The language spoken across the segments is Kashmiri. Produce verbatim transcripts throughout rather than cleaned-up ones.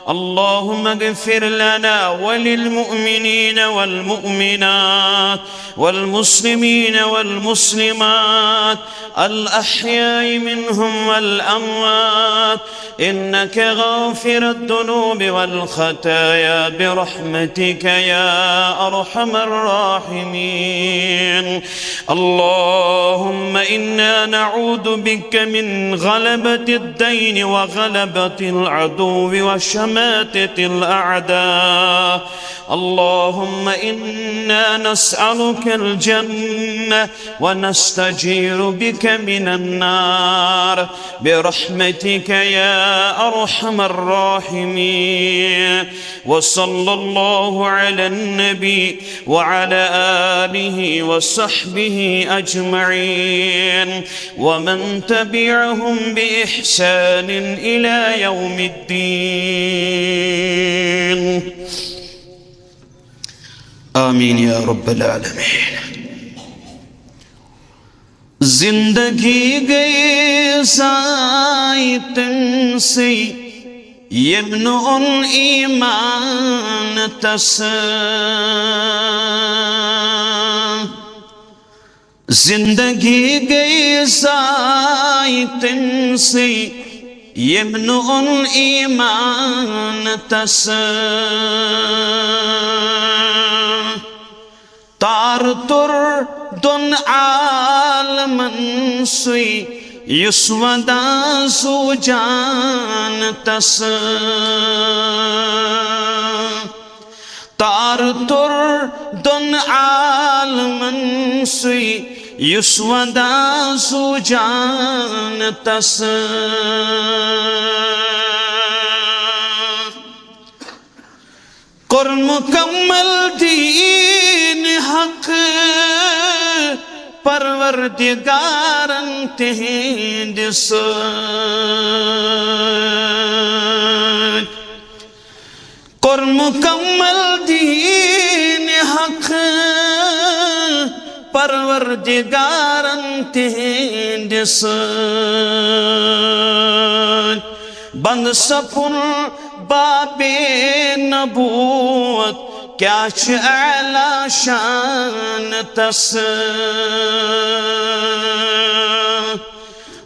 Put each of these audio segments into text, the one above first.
اللهم اغفر لنا وللمؤمنين والمؤمنات والمسلمين والمسلمات الأحياء منهم والأموات، إنك غافر الذنوب والخطايا برحمتك يا أرحم الراحمين. اللهم إنا نعوذ بك من غلبة الدين وغلبة العدو وشماتة الأعداء. اللهم إنا نسألك الجنة ونستجير بك من النار برحمتك يا أرحم الراحمين. وصلى الله على النبي وعلى آله وصحبه أجمعين ومن تبعهم بإحسان إلى يوم الدين. آمين يا رب العالمين. زندگی گٔے ضایع تٔمسٕے، ییٚمۍ نہٕ اوٚن ایمان تس۔ زندگی گٔے ضایع تٔمسٕے، ییٚمۍ نہٕ اوٚن ایمان تس۔ تار توٚر دۄن عالمن سُے، یُس ودان سوٗجان تس۔ تار توٚر دۄن عالمن سُے، یُس ودان سوٗجان تس۔ کوٚر مُکمل دیٖن حق پروردگارن تِہنٛدِ سۭتۍ۔ کوٚر مُکمل دیٖن حق پروردگارن تِہنٛدِ سۭتۍ۔ بند سپُن بابِ نبوت، کیٛاہ چھِ اعلیٰ شان تس۔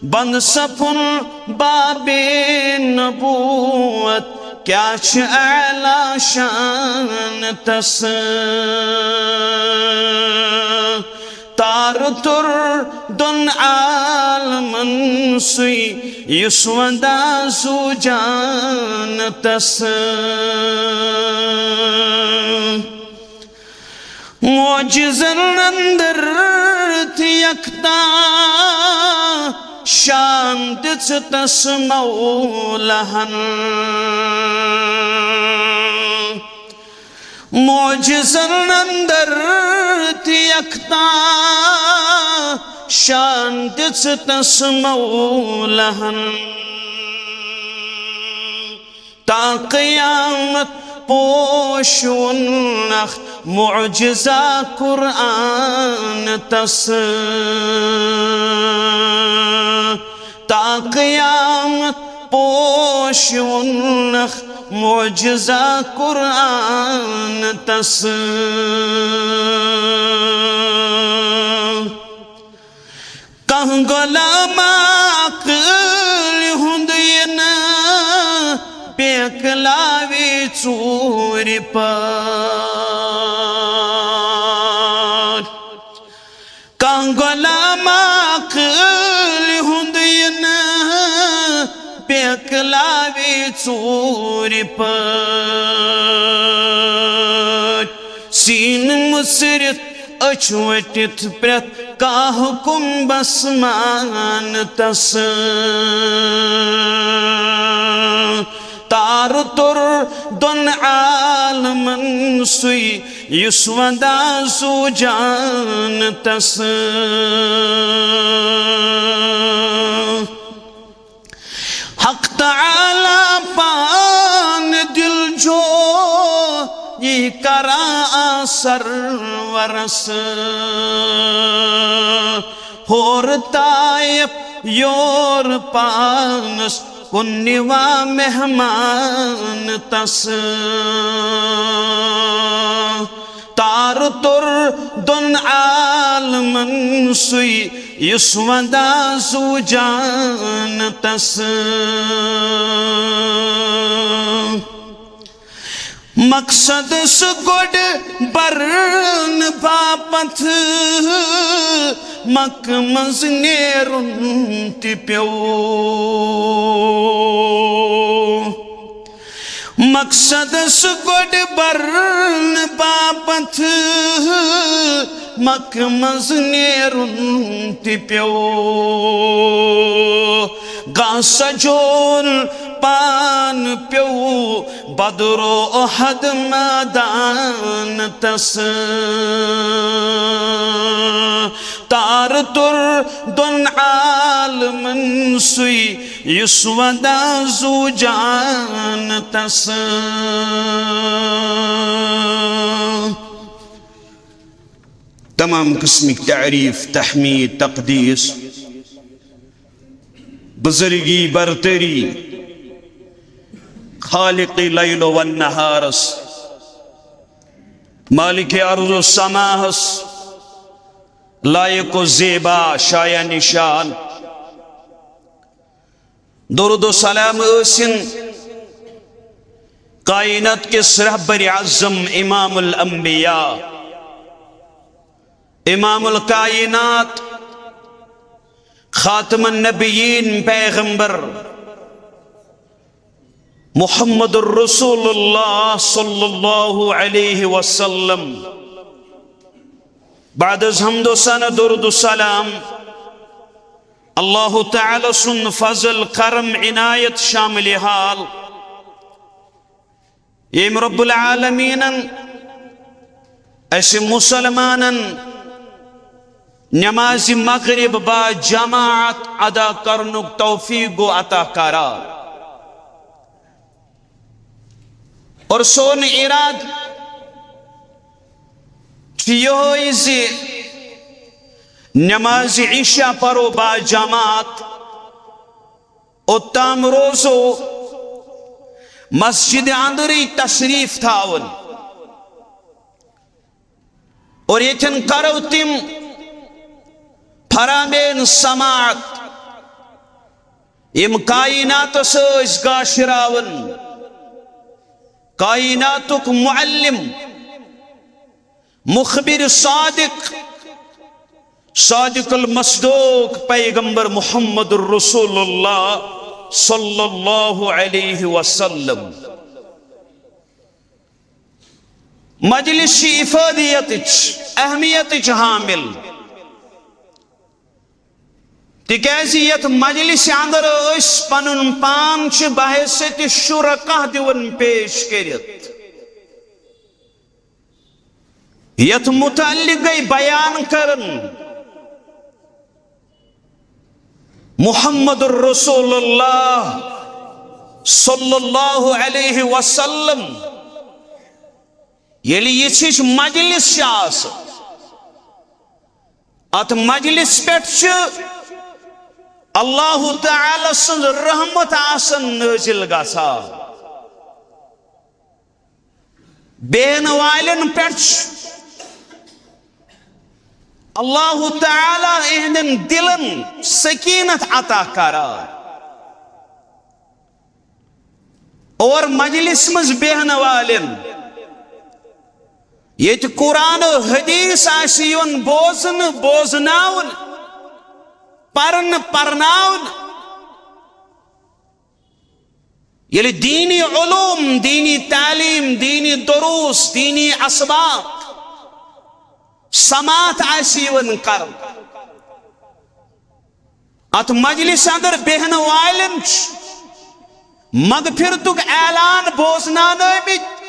بند سپُن بابِ نبوت، کیٛاہ چھِ اعلیٰ شان تس۔ تار توٚر دۄن عالمن سُے، یُس ودان سوٗجان تس۔ معجزن اندر تہِ یکتا شان دِژ تس مولاہن۔ معجزن اندر تہِ یکتا شان دِژ تس مولاہن۔ تا قیامت پوشوُن اکھ معجزہ قرآن تس۔ تا قیامت پوشوُن اکھ معجزہ قرآن تس۔ کانٛہہ غلام عاقل ہُنٛد یِنہٕ بیکلاوی ژوٗرِ پٲٹھۍ۔ کانٛہہ غلام عاقل ہُنٛد یِنہٕ بیکلاوی ژوٗرِ پٲٹھۍ۔ سیٖنہٕ مُژرِتھ أچھ ؤٹِتھ پرٛٮ۪تھ کانٛہہ کُمبس مان تس۔ تار توٚر دۄن عالمن سُے، یُس ودان سوٗجان تس۔ حق تعالیٰ پانہٕ دِلجویی کران آ سرورس۔ ہورٕ طائف یورٕ پانس کُن نِوا مہمان تس۔ تار توٚر دۄن عالمن سُے، یُس وندا زُو جان تس۔ مقصدس گۄڈٕ برنہٕ باپتھ مکہٕ منٛز نیرُن تہِ پیوٚو۔ مقصدس گۄڈٕ برنہٕ باپتھ مکہٕ منٛز نیرُن تہِ پیوٚو۔ گاسہٕ سجول پان پیوٚو بدرو احد مٲدان تس۔ تار توٚر دۄن عالمن سُے، یُس وندا زُو جان تس۔ تمام قسمٕکۍ تعریف، تحمید، تقدیس، بزرگی، برتری، خالق لیل و نہارس، مالک ارض و سماہس، لائق و زیبا، شایان شان۔ درود و سلام ٲسِن کائنات کِس رہبر اعظم، امام الانبیاء، امام الکائنات، خاتم النبیین، پیغمبر محمد الرسول اللہ صلی اللہ علیہ وسلم۔ بعد از حمد و ثنا، درود و سلام، اللہ تعالیٰ سُنٛد فضل، کرم، عنایت، شامل حال، ییٚمۍ رب العالمینن اسہِ مسلمانن نماز مغرب با جماعت ادا کرنُک توفیق گوٚو عطا قرار۔ اور سون ارادٕ چھُ یِہوٚے زِ نماز عشاء پرو با جماعت، اوٚتام روزو مسجد اندرٕے تشریف تھاوُن۔ اور ییٚتٮ۪ن کرو تِم فرامین سماعت، یِم کائناتس ٲسۍ گاشراوان، کائناتُک معلم، مخبر صادق، صادق المصدوق پیغمبر محمد الرسول اللہ صلی اللہ علیہ وسلم۔ مجلس چھِ افادیتٕچ، اہمیتٕچ حامل، تِکیازِ یتھ مجلس اندر أسۍ پنُن پان چھِ بحیثیت شرکاء دِوان پیش کٔرِتھ۔ یتھ متعلق گٔے بیان کرن محمد الرسول اللہ صلی اللہ علیہ وسلم۔ ییٚلہِ یِژھِچ مجلس چھِ آسان، اتھ مجلس پٮ۪ٹھ چھِ اللہ تعالیٰ سٕنٛز رحمت آسان نٲزِل گژھان۔ بیہن والٮ۪ن پٮ۪ٹھ چھُ اللہ تعالیٰ اہندٮ۪ن دلن سکینت عطا کران۔ اور مجلس منٛز بیہن والٮ۪ن ییٚتہِ قرآن و حدیث آسہِ یِوان بوزنہٕ، بوزناونہٕ، پرنہٕ، پرناونہٕ، ییٚلہِ دینی علوم، دینی تعلیم، دینی دروس، دینی اسباق سماعت آسہِ یِوان کرنہٕ، اتھ مجلس اندر بیہن والٮ۪ن چھُ مغفرتُک اعلان بوزناونہٕ آمٕتۍ۔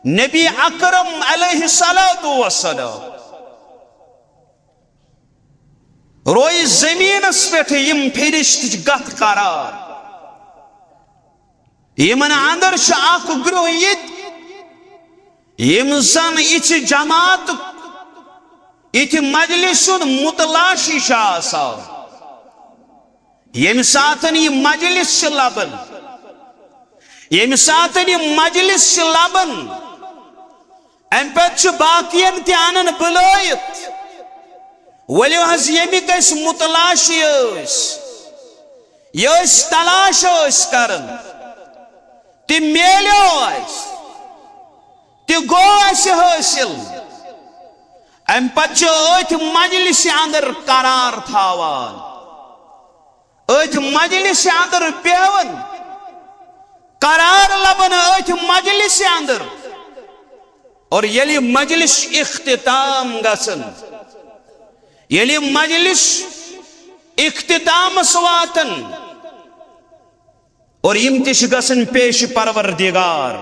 نبی اکرم علیہ الصلوۃ والسلام روے زمینس پٮ۪ٹھ یِم فرشتہٕ چھِ گتھ کران۔ یِمن اندر چھُ اکھ گروہ یہِ تہِ، یِم زن یِژھِ جماعتُک، یِتھِ مجلسُک متلاشی چھِ آسان۔ ییٚمہِ ساتَن یہِ مجلس چھِ لبان، ییٚمہِ ساتَن یہِ مجلس چھِ لبان، اَمہِ پتہٕ چھِ باقین تہِ انان بُلٲیِتھ، ؤلِو حظ، ییٚمِکۍ أسۍ متلاشی ٲسۍ، یہِ أسۍ تلاش ٲسۍ کران، تہِ میلیو اَسہِ، تہِ گوٚو اَسہِ حٲصِل۔ اَمہِ پتہٕ چھِ أتھۍ مجلسہِ اندر قرار تھاوان، أتھۍ مجلسہِ اندر بیہوان، قرار لبان أتھۍ مجلسہِ اندر۔ اور ییٚلہِ مجلس اختتام گژھان، ییٚلہِ مجلس اختتامس واتان، اور یِم تہِ چھِ گژھان پیش پروردگار۔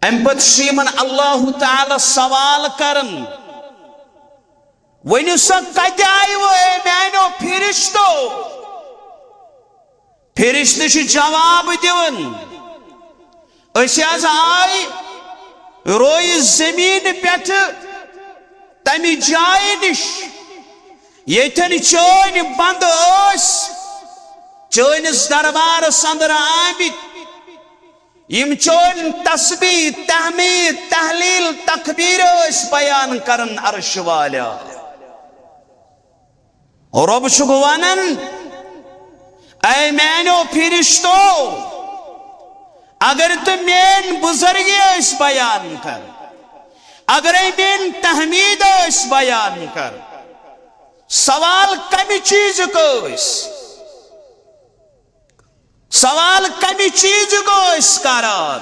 اَمہِ پتہٕ چھُ یِمن اللہ تعالیٰ سوال کران، ؤنِو سا، کتہِ آیوٕ، اے میانیو فرشتو؟ فرشتہٕ چھِ جواب دِوان، أسۍ حظ آے رویہِ زٔمیٖنہِ پٮ۪ٹھٕ، تمہِ جایہِ نِش ییٚتٮ۪ن چٲنۍ بندٕ ٲسۍ، چٲنِس دربارس اندر آمٕتۍ۔ یِم چٲنۍ تسبیح، تحمید، تحلیل، تکبیر ٲسۍ بیان کران عرش والیا۔ رۄب چھُکھ ونان، اے میانیو فرشتو، اگر تُہۍ میٲنۍ بزرگی ٲسۍ بیان کران، اگرے میٲنۍ تحمید ٲسۍ بیان کران، سوال کمہِ چیٖزُک ٲسۍ؟ سوال کمہِ چیٖزُک ٲسۍ کران؟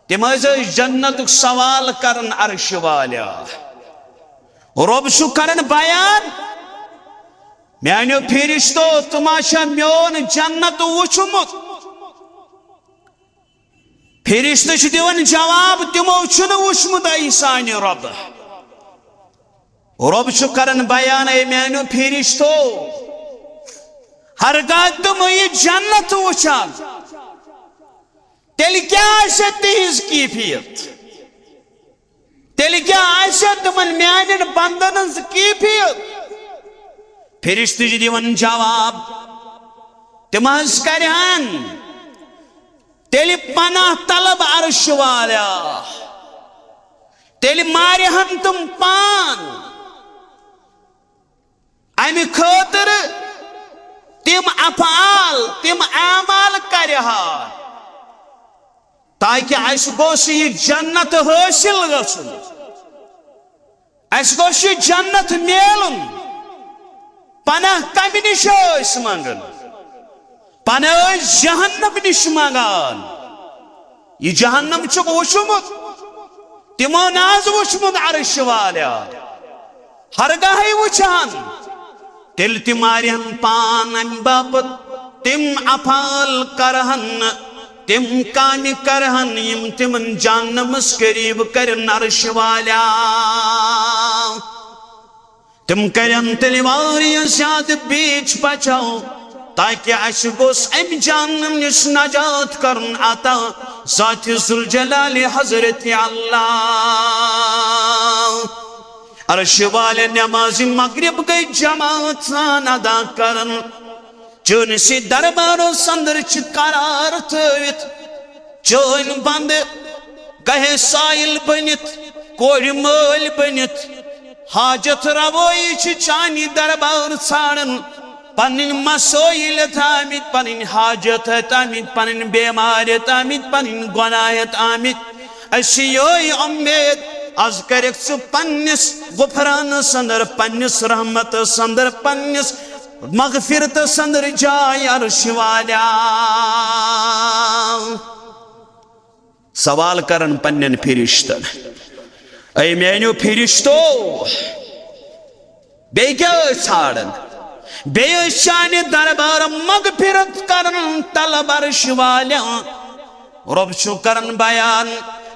تِم حظ ٲسۍ جنتُک سوال کران عرش والیا۔ رۄب چھُ کران بیان، میانیو فرشتو، تِم ہا چھا میون جنت وُچھمُت؟ فرشتہٕ چھِ دِوان جواب، تِمو چھُنہٕ وُچھمُت اے سانہِ رۄبہٕ۔ رۄب چھُ کران بیان، اے میانیو فرشتو، ہرگاہ تِم یہِ جنت وٕچھان، تیٚلہِ کیٛاہ آسہِ تِہنٛز کیفیت؟ تیٚلہِ کیٛاہ آسہِ تِمن میانٮ۪ن بندن ہٕنٛز کیفیت؟ فرشتہٕ چھِ دِوان جواب، تِم حظ کرِہن تیٚلہِ پناہ طلب عرش والا، تیٚلہِ مارِہن تِم پان۔ امہِ خٲطرٕ تِم افعال، تِم اعمال کرِ ہا، تاکہ اسہِ گوٚژھ یہِ جنت حٲصِل گژھُن، اسہِ گوٚژھ یہِ جنت میلُن۔ پناہ کمہِ نِش ٲسۍ منگان؟ پناہ ٲسۍ جہنم نِش منگان۔ یہِ جہنم چھُکھ وُچھمُت؟ تِمو نہ حظ وُچھمُت عرش والیا۔ ہرگاہے وُچھان، تیٚلہِ تہِ مارِہن پان امہِ باپتھ۔ تِم افعال کرہن نہٕ، تِم کامہِ کرہن نہٕ، یِم تِمن جہنمس قریب کرن عرش والیا۔ تِم کرن تیٚلہِ واریاہ زیادٕ بیچ بچاو، تاکہ اسہِ گوٚژھ امہِ جہنم نِش نجات کرُن عطا ذات ذوالجلال حضرت اللہ۔ عرش والے، نماز مغرب گٔے جماعت سان ادا کرن۔ چٲنِسٕے دربارس اندر چھِ قرار تھٲوِتھ۔ چٲنۍ بندٕ گٔیے سائل بٔنِتھ، کورِ مٲلۍ بٔنِتھ، حاجت روٲیی چھِ چانی دربار ژھانڈان۔ پنٕنۍ مسٲیل ہٮ۪تھ آمٕتۍ، پنٕنۍ حاجت ہٮ۪تھ آمٕتۍ، پنٕنۍ بیمارِ ہٮ۪تھ آمٕتۍ، پنٕنۍ گۄناہ ہٮ۪تھ آمٕتۍ۔ اسہِ چھِ یِہوٚے اُمید، از کرکھ ژٕ پننِس غفرانس اندر، پننِس رحمتس اندر، پننِس مغفرتس اندر جاے عرش والیا۔ سوال کرن پننٮ۪ن فرشتن، اے میانیو فرشتو، بیٚیہِ کیٛاہ ٲسۍ ژھانڈان؟ بیٚیہِ ٲسۍ چانہِ دربار مغفرت کرن طلب عرش والیا۔ رۄب چھُ کران بیان،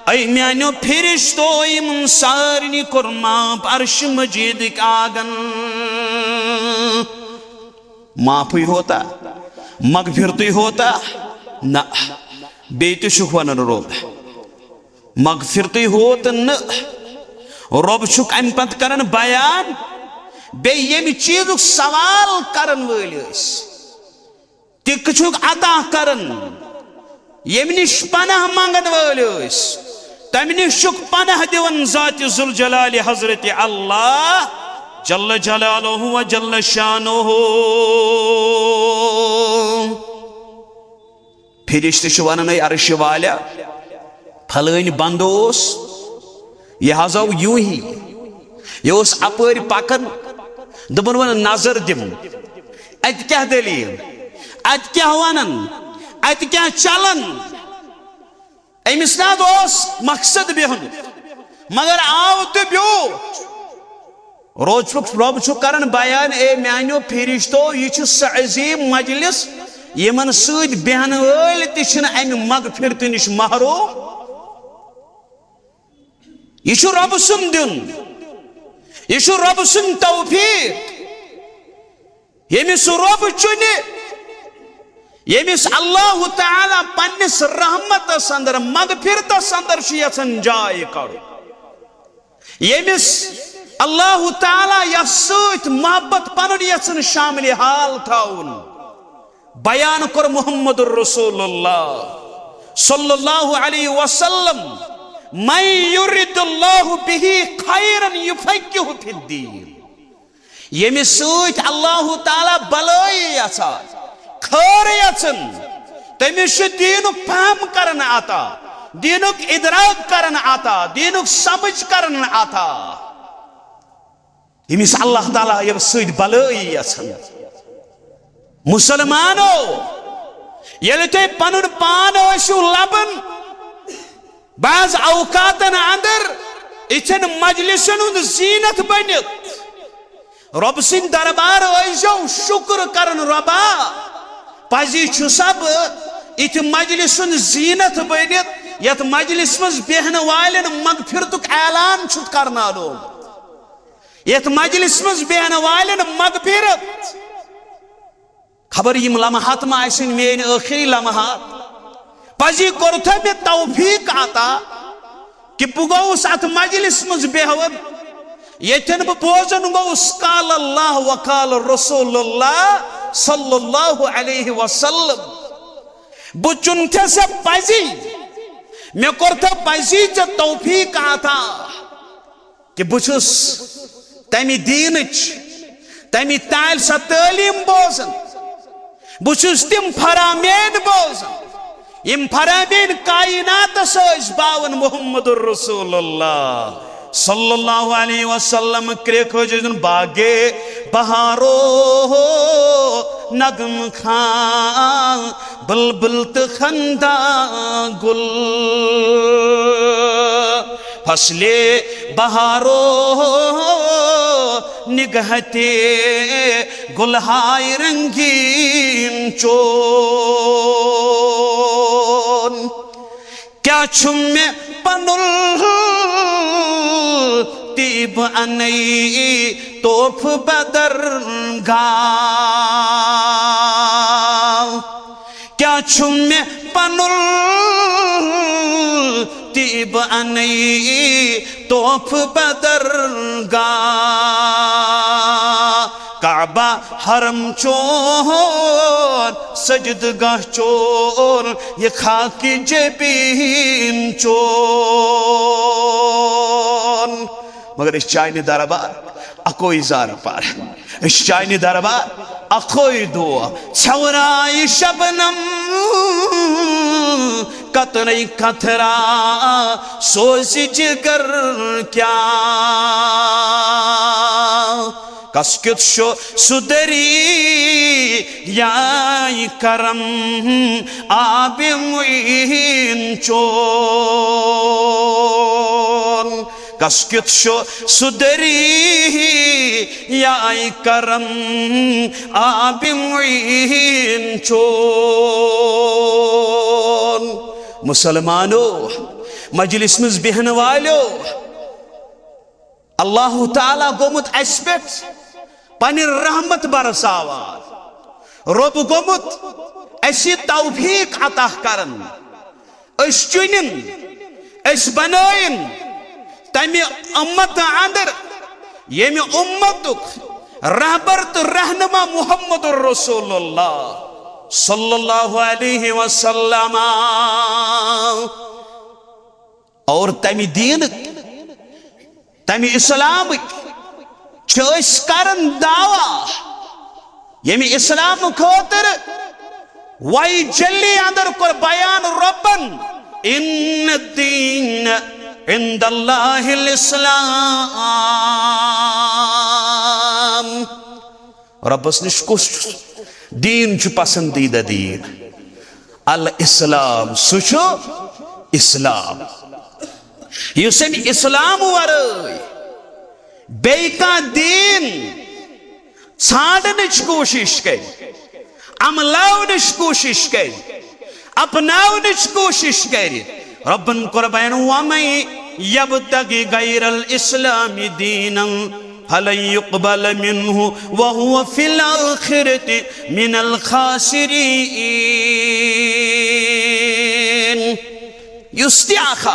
اے میانیو فرشتو، یِمن سارنٕے کوٚر معاف عرش مجیدٕکۍ آگن۔ معافٕے ہوتا، مغفرتٕے ہوتا؟ نہ، بیٚیہِ تہِ چھُکھ ونان رۄب، مغفرتٕے ہوت نہٕ۔ رۄب چھُکھ امہِ پتہٕ کران بیان، بیٚیہِ ییٚمہِ چیٖزُک سوال کرن وٲلۍ ٲسۍ، تہِ چھُکھ عطا کران۔ ییٚمہِ نِش پناہ منگن وٲلۍ ٲسۍ، تمہِ نِش چھُکھ پناہ دِوان ذاتِ ذوالجلالِ حضرت اللہ جل جلالہ و جل شانہ۔ فرشتہٕ چھِ ونان، اے عرشہِ والیا، پھلٲنۍ بندٕ اوس، یہِ حظ آو یوٗہی، یہِ اوس اپٲرۍ پکان، دوٚپُن، وۄنۍ نظر دِمہٕ، اتہِ کیٛاہ دٔلیٖل، اتہِ کیٛاہ ونان، اتہِ کیٛاہ چلان؟ أمِس نہ حظ اوس مقصد بِہُن، مگر آو تہٕ بیوٗٹھ۔ روز چھُکھ، رۄب چھُ کران بیان، اے میانیو فرشتو، یہِ چھُ سُہ عظیٖم مجلس، یِمن سۭتۍ بیہن وٲلۍ تہِ چھِنہٕ امہِ مغفرتہٕ نِش محروم۔ یہِ چھُ رۄب سُنٛد دیُن، یہِ چھُ رۄب سُنٛد توفیق۔ ییٚمِس رۄب چُنہِ، ییٚمِس اللہ تعالیٰ پننِس رحمتس اندر، مغفرتس اندر چھُ یژھان جاے کڑُن، ییٚمِس اللہ تعالیٰ یتھ سۭتۍ محبت پنُن یژھان شاملِ حال تھاوُن، بیان کوٚر محمد رسول اللہ صلی اللہ علیہ وسلم، من یرد اللہ بہ خیرا یفقہہ فی الدین۔ ییٚمِس سۭتۍ اللہ تعالیٰ بلٲیی یژھان، خٲر یژھان، تٔمِس چھُ دیٖنُک فہم کرن عطا، دیٖنُک ادراک کرن عطا، دیٖنُک سمجھ کرن عطا۔ ییٚمِس اللہ تعالیٰ ییٚمہِ سۭتۍ بلٲیی یژھان۔ مسلمانو، ییٚلہِ تُہۍ پنُن پان ٲسِو لبان، بعض اوقاتن اندر یِتھٮ۪ن مجلسن ہُنٛد زیٖنت بٔنِتھ، رۄب سٕنٛدۍ دربار ٲسۍزیو شُکر کران، رۄبا، پزی چھُسا بہٕ یِتھِ مجلسہِ ہُنٛد زیٖنت بٔنِتھ، یتھ مجلسہِ منٛز بیہن والٮ۪ن مغفرتُک اعلان چھُتھ کرناونومُت، یتھ مجلسہِ منٛز بیہن والٮ۪ن مغفرت۔ خبر یِم لمحات ما آسن میٲنۍ ٲخری لمحات؟ پزی کوٚرتھا مےٚ توفیق عطا کہِ بہٕ گوٚوُس اتھ مجلس منٛز بیہوان، ییٚتٮ۪ن بہٕ بوزان گوٚوُس قال اللہ و قال رسول اللہ صلی اللہ علیہ وسلم۔ بہٕ چُنتھے سا پزی، مےٚ کوٚرتھا پزی ژےٚ توفیق عطا؟ کہِ بہٕ چھُس تمہِ دیٖنٕچ، تمہِ تالہِ سۄ تعلیٖم بوزان۔ بہٕ چھُس تِم فرامین بوزان، یِم فرامین کائناتس ٲسۍ باوان محمد رسول اللہ صلی اللہ علیہ وسلم۔ کرٛیکھ ٲسۍ زن باغے بہارو نغم خان، بلبل تہٕ خندا گل، فصلِ بہارو نگہتِ گلہائے رنگین چون۔ کیا چھُم مےٚ پنُل طیب انے تحفہٕ بدرگاہ؟ کیا چھُم مےٚ پنُل طیب انے تحفہٕ بدرگاہ؟ کعبہ حرم چون، سجدگاہ چون، یہِ خاکِ جبین چون۔ مگر أسۍ چانہِ دربار اکوے زارٕ پار، أسۍ چانہِ دربار اکوے دعا۔ ژھٮ۪ورایہِ شبنم قطرے قطرہ سوزِ جگر کیا؟ کس کیُتھ چھُ سُہ دٔریاے کرم آبِ معین چون؟ کس کیُتھ چھُ سُہ دٔریاے کرم آبِ معین چون؟ مسلمانو، مجلس منٛز بیہن والو، اللہ تعالیٰ گوٚمُت اسہِ پٮ۪ٹھ پنٕنۍ رحمت برساوان۔ رۄب گوٚمُت اسہِ توفیق عطا کران۔ أسۍ چُنِن، أسۍ بنٲیِن تمہِ اُمتہٕ اندر، ییٚمہِ اُمتُک رہبر تہٕ رہنما محمد رسول اللہ صلی اللہ علیہ وسلم۔ اور تمہِ دیٖنٕکۍ، تمہِ اسلامٕکۍ چھِ أسۍ کران دعویٰ، ییٚمہِ اسلام خٲطرٕ وحی جلی اندر کوٚر بیان رۄبن، "ان الدین عند اللہ الاسلام۔" رۄبس نِش کُس دیٖن چھُ پسندیدہ دیٖن؟ الاسلام، سُہ چھُ اسلام۔ یُس اَمہِ اسلام ورٲے بیٚیہِ کانٛہہ دیٖن ژھانٛڈنٕچ کوٗشِش کرِ، عملاونٕچ کوٗشِش کرِ، اپناونٕچ کوٗشِش کرِ، رۄبن کوٚر بیان، "ومن یبتغ غیر الاسلام دینا فلن یقبل منه وهو فی الآخرۃ من الخاسرین۔" یُس تہِ اکھ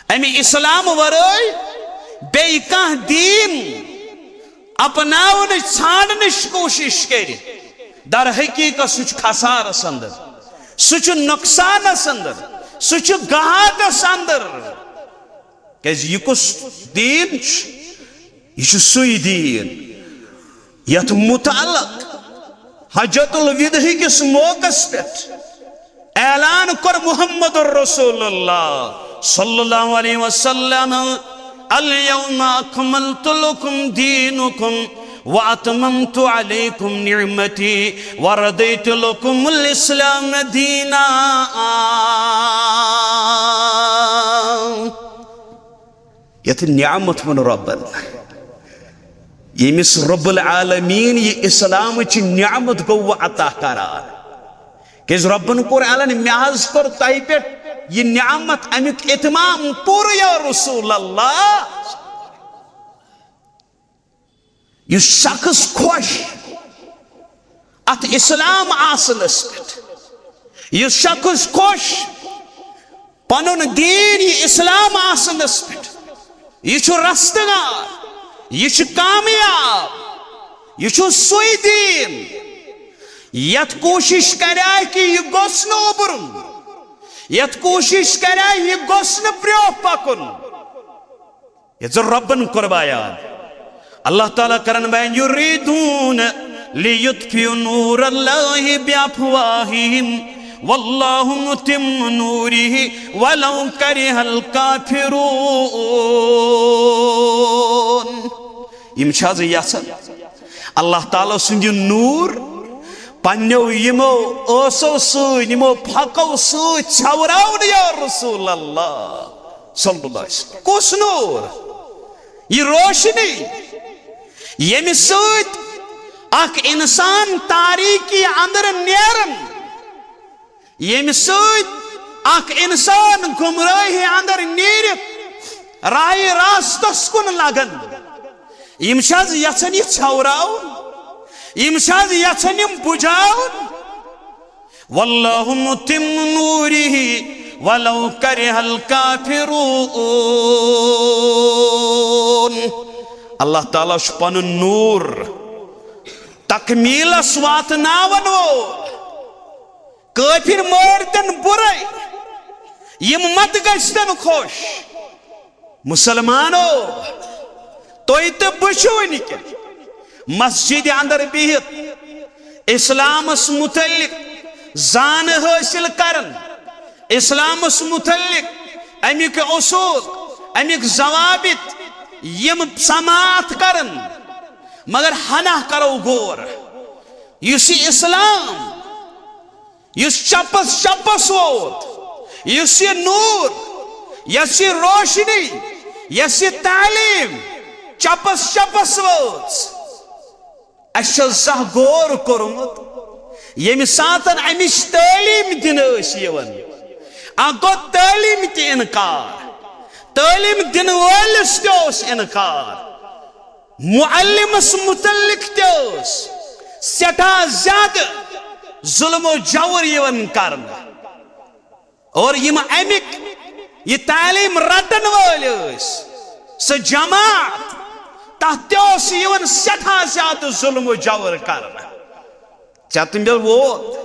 اَمہِ اسلام ورٲے بیٚیہِ کانٛہہ دیٖن اپناونٕچ، ژھانڈنٕچ کوٗشِش کرِ، در حقیقت سُہ چھُ خسارس اندر، سُہ چھُ نۄقصانس اندر، سُہ چھُ گھاٹس اندر۔ کیازِ یہِ کُس دیٖن چھُ؟ یہِ چھُ سُے دیٖن یتھ متعلق حجۃ الوداع کِس موقعس پٮ۪ٹھ اعلان کوٚر محمد رسول اللہ صلی اللہ علیہ وسلم، "الیوم اکملت لکم دینکم واتممت علیکم نعمتی ورضیت لکم الاسلام دینا۔" یتھ نعمت ووٚن رۄبن، ییٚمِس رب العالمین یہِ اسلامٕچ نعمت گوٚو عطا کران۔ کیازِ رۄبن کوٚر اعلان، "مےٚ حظ کوٚر تۄہہِ پٮ۪ٹھ یہِ نعمت، امیُک اتمام پوٗرٕ یا رسول اللہ۔" یُس شخص خۄش اتھ اسلام آسنس پٮ۪ٹھ، یُس شخص خۄش پنُن دیٖن یہِ اسلام آسنس پٮ۪ٹھ، یہِ چھُ رستگار، یہِ چھُ کامیاب، یہِ چھُ سُے دیٖن یتھ کوٗشِش کرِ کہِ یہِ گوٚژھ نہٕ اُبرُن، یتھ کوٗشِش کرِ یہِ گوٚژھ نہٕ برٛونٛہہ پکُن۔ یتھ زن رۄبن کوٚر بیان، اللہ تعالیٰ کرن بیان، "یریدون لیطفئوا نور اللہ بافواہہم واللہ متم نورہ ولو کرہ الکافرون۔" یِم چھِ حظ یژھان اللہ تعالیٰ سُنٛد یہِ نوٗر پننیو یِمو ٲسو سۭتۍ، یِمو پھکو سۭتۍ ژھٮ۪وراوُن، یا رسول اللہ صلی اللہ علیہ وسلم۔ کُس نوٗر؟ یہِ روشنی، ییٚمہِ سۭتۍ اکھ انسان تاریکی اندر نیرن، ییٚمہِ سۭتۍ اکھ انسان گمراہی اندر نیرِتھ راہہِ راستس کُن لگن۔ یِم چھِ حظ یژھان یہِ ژھٮ۪وراوُن؟ یِم چھِ حظ یژھان یِم بُجاوُن؟ واللہ متم نورہ ولو کرہ الکافرون۔ اللہ تعالیٰ چھُ پنُن نوٗر تکمیلس واتناون وول، کٲفِر مٲرۍتن بُرے، یِم مت گژھتن خۄش۔ مسلمانو، تُہۍ تہٕ بہٕ چھِ وٕنکٮ۪ن مسجد اندر بِہِتھ اسلامس متعلق زان حٲصِل کران، اسلامس متعلق امیُک اصوٗل، امیُک ضوابط یِم سماعت کران، مگر ہنا کرو غور، یُس یہِ اسلام، یُس چپس چپس ووت، یُس یہِ نوٗر، یۄس یہِ روشنی، یۄس یہِ تعلیٖم چپس چپس وٲژ، اَسہِ چھا زانٛہہ غور کوٚرمُت؟ ییٚمہِ ساتن اَمِچ تعلیٖم دِنہٕ ٲسۍ یِوان، اکھ گوٚو تعلیٖم تہِ اِنکار، تعلیٖم دِنہٕ وٲلِس تہِ اوس اِنکار، معلمس متعلق تہِ اوس سٮ۪ٹھاہ زیادٕ ظلم و جور یِوان کرنہٕ۔ اور یِم اَمِکۍ یہِ تعلیٖم رٹن وٲلۍ ٲسۍ، سۄ جماعت، تَتھ تہِ اوس یِوان سٮ۪ٹھاہ زیادٕ ظُلم و جبر کرنہٕ۔ ژےٚ تہٕ مےٚ ووت،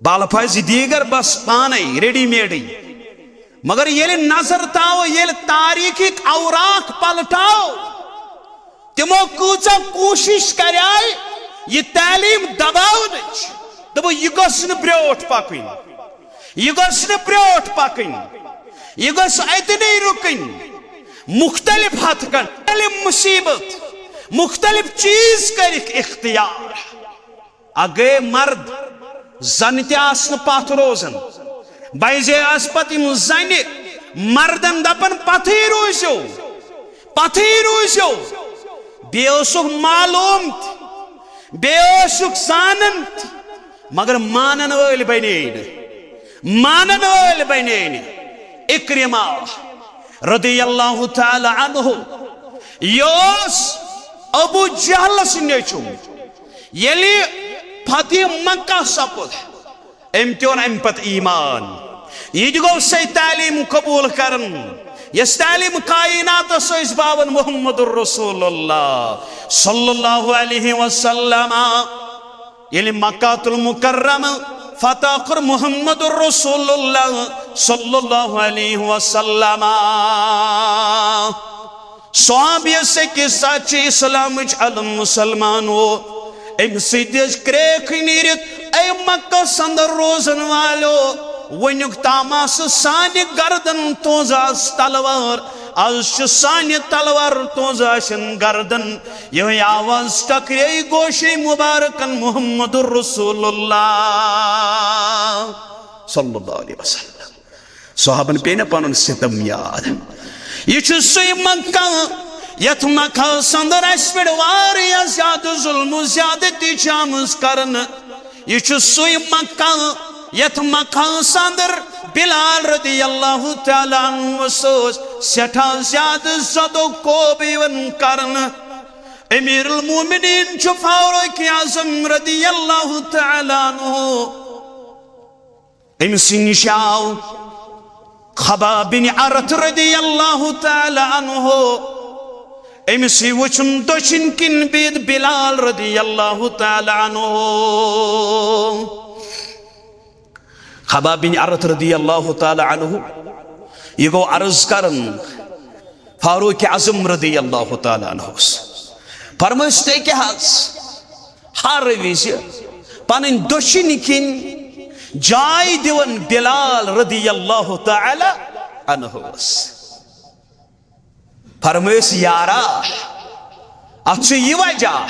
بلہٕ پھلۍ زٕ دیٖگر بس پانے ریڈی میڈٕے۔ مگر ییٚلہِ نظر تھاوو، ییٚلہِ تاریخٕکۍ اوراق پلٹاو، تِمو کۭژاہ کوٗشش کریے یہِ تعلیٖم دباونٕچ۔ دوٚپُکھ، یہِ گٔژھ نہٕ برٛونٛٹھ پکٕنۍ، یہِ گٔژھ نہٕ برٛونٛٹھ پکٕنۍ، یہِ گٔژھ أتنٕے رُکٕنۍ۔ مختلف ہتھ کنڈ، مختلف مصیبت، مختلف چیز کرکھ اختیار۔ اگے مرد زن تہِ آس نہٕ پتھ روزان۔ بعضے آس پتہٕ یِم زنہِ مردن دپان، پتھٕے روٗزِو، پتھٕے روٗزِو۔ بیٚیہِ اوسُکھ معلوم تہِ، بیٚیہِ اوسُکھ زانان تہِ، مگر مانن وٲلۍ بنے نہٕ، مانن وٲلۍ بنے نہٕ۔ اکرمہ رضی اللہ تعالی عنہ، یہِ اوس ابو جہلس نیٚچُو۔ ییٚلہِ فتح مکہ سپُد، أمۍ تہِ اوٚن اَمہِ پتہٕ ایمان۔ یہِ تہِ گوٚو سۄے تعلیٖم قبوٗل کران، یۄس تعلیٖم کائناتس ٲسۍ باوان محمد رسول اللہ صلی اللہ علیہ وسلم۔ ییٚلہِ مکہ المکرمہ فتح کوٚر محمد رسول اللہ صلی اللہ علیہ وسلم، صحابیس أکِس ساتہٕ چھِ اسلامٕچ علم مسلمان وو، أمۍ سۭتۍ ٲس کرٛیکھ نیٖرِتھ، اے مکہ اندر روزن والو، وٕنیُک تام آسہٕ سانہِ گردن تونٛز آسہٕ تلوار، از چھِ سانہِ تلوار تونٛز آسن گردن۔ یِہوٚے آواز ٹکرے گوشے مبارکن محمد رسول اللہ صلی اللہ علیہ وسلم۔ صحابن پیٚیہِ نہ پنُن ستم یاد۔ یہِ چھُ سُے مکہ، یتھ مکہس اندر اسہِ پٮ۪ٹھ واریاہ زیادٕ ظلم و زیادتی چھِ آمٕژ کرنہٕ۔ یہِ چھُ سُے مکہ، یتھ مکہس اندر بلال رضی اللہ تعالیٰ عنہ سۭتۍ سٮ۪ٹھاہ زیادٕ زد و کوب یِوان کرنہٕ۔ امیر المومنین چھُ فاروق اعظم رضی اللہ تعالیٰ عنہ۔ أمۍ سٕے نِش آو خباب بن عرت رضی اللہ تعالیٰ عنہ۔ أمۍ سٕے وٕچھُن دٔچھِنۍ کِنۍ بِہِتھ بلال رضی اللہ تعالیٰ عنہ۔ خباب بن عرت رضی اللہ تعالیٰ عنہ، یہِ گوٚو عرض کران فاروق اعظم رضی اللہ تعالیٰ عنہس۔ فرمٲیِس تُہۍ کیٛاہ حظ؟ ہر وِزِ پنٕنۍ دٔچھِنۍ کِنۍ جاے دِوان بلال رضی اللہ تعالیٰ عنہس۔ فرمٲیِس، یارا، اتھ چھُ یہِ وجہ،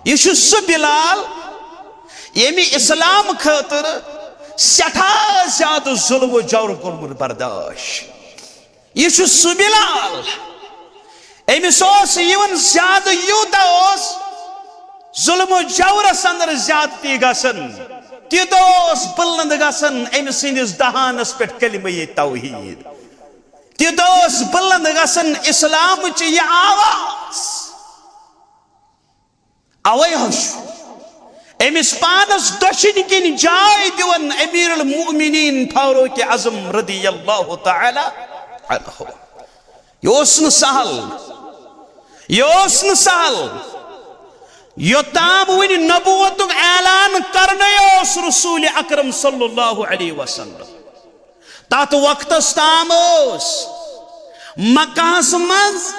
یہِ چھُ سُہ بلال ییٚمہِ اسلام خٲطرٕ سٮ۪ٹھاہ زیادٕ ظلم و جور کوٚرمُت برداشت۔ یہِ چھُ سُہ بلال، أمِس اوس یِوان زیادٕ، یوٗتاہ اوس ظلم و جورس اندر زیادتی گژھان، تیوٗتاہ اوس بلند گژھان أمۍ سٕنٛدِس دہانس پٮ۪ٹھ کلمہ توحید، تیوٗتاہ اوس بلند گژھان اسلامٕچ یہِ آواز۔ اوے حظ چھُ أمِس پانس دٔچھِنۍ کِنۍ جاے دِوان امیر المؤمنین فاروق اعظم رضی اللہ تعالیٰ عنہ۔ یہِ اوس نہٕ سہل، یہِ اوس نہٕ سہل۔ یوٚتام وُنہِ نبوتُک اعلان کرنے اوس رسول اکرم صلی اللہ علیہ وسلم، تتھ وقتس تام اوس مکہس منٛز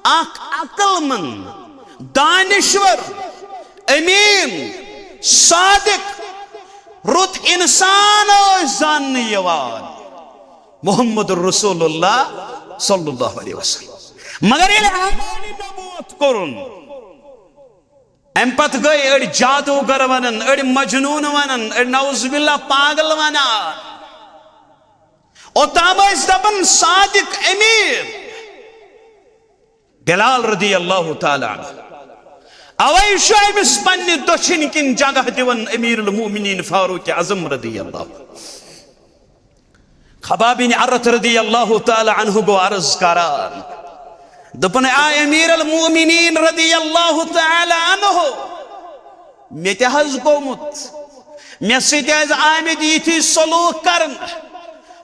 اکھ عقل مند، دانشور، امین، صادق، رُت انسان اوس زاننہٕ یِوان، محمد رسول اللہ صلی اللہ علیہ وسلم۔ مگر ییٚلہِ اعلان نبوت کوٚرُن، امہِ پتہٕ گٔے أڑۍ جادوگر ونان، أڑۍ مجنون ونان، أڑۍ نعوذ باللہ پاگل ونان۔ اوٚتام ٲسۍ دپان صادق امیر بلال رضی اللہ تعالیٰ عنہ۔ اوے چھُ أمِس پننہِ دٔچھِنۍ کِنۍ جگہ دِوان امیر المؤمنین فاروق اعظم رضی اللہ۔ خباب بن عرت رضی اللہ تعالیٰ عنہ گوٚو عرض کران، دوٚپُن، آ امیر المؤمنین رضی اللہ تعالیٰ عنہ، مےٚ تہِ حظ گوٚمُت، مےٚ سۭتۍ حظ آمٕتۍ یِتھی سلوک کرنہٕ۔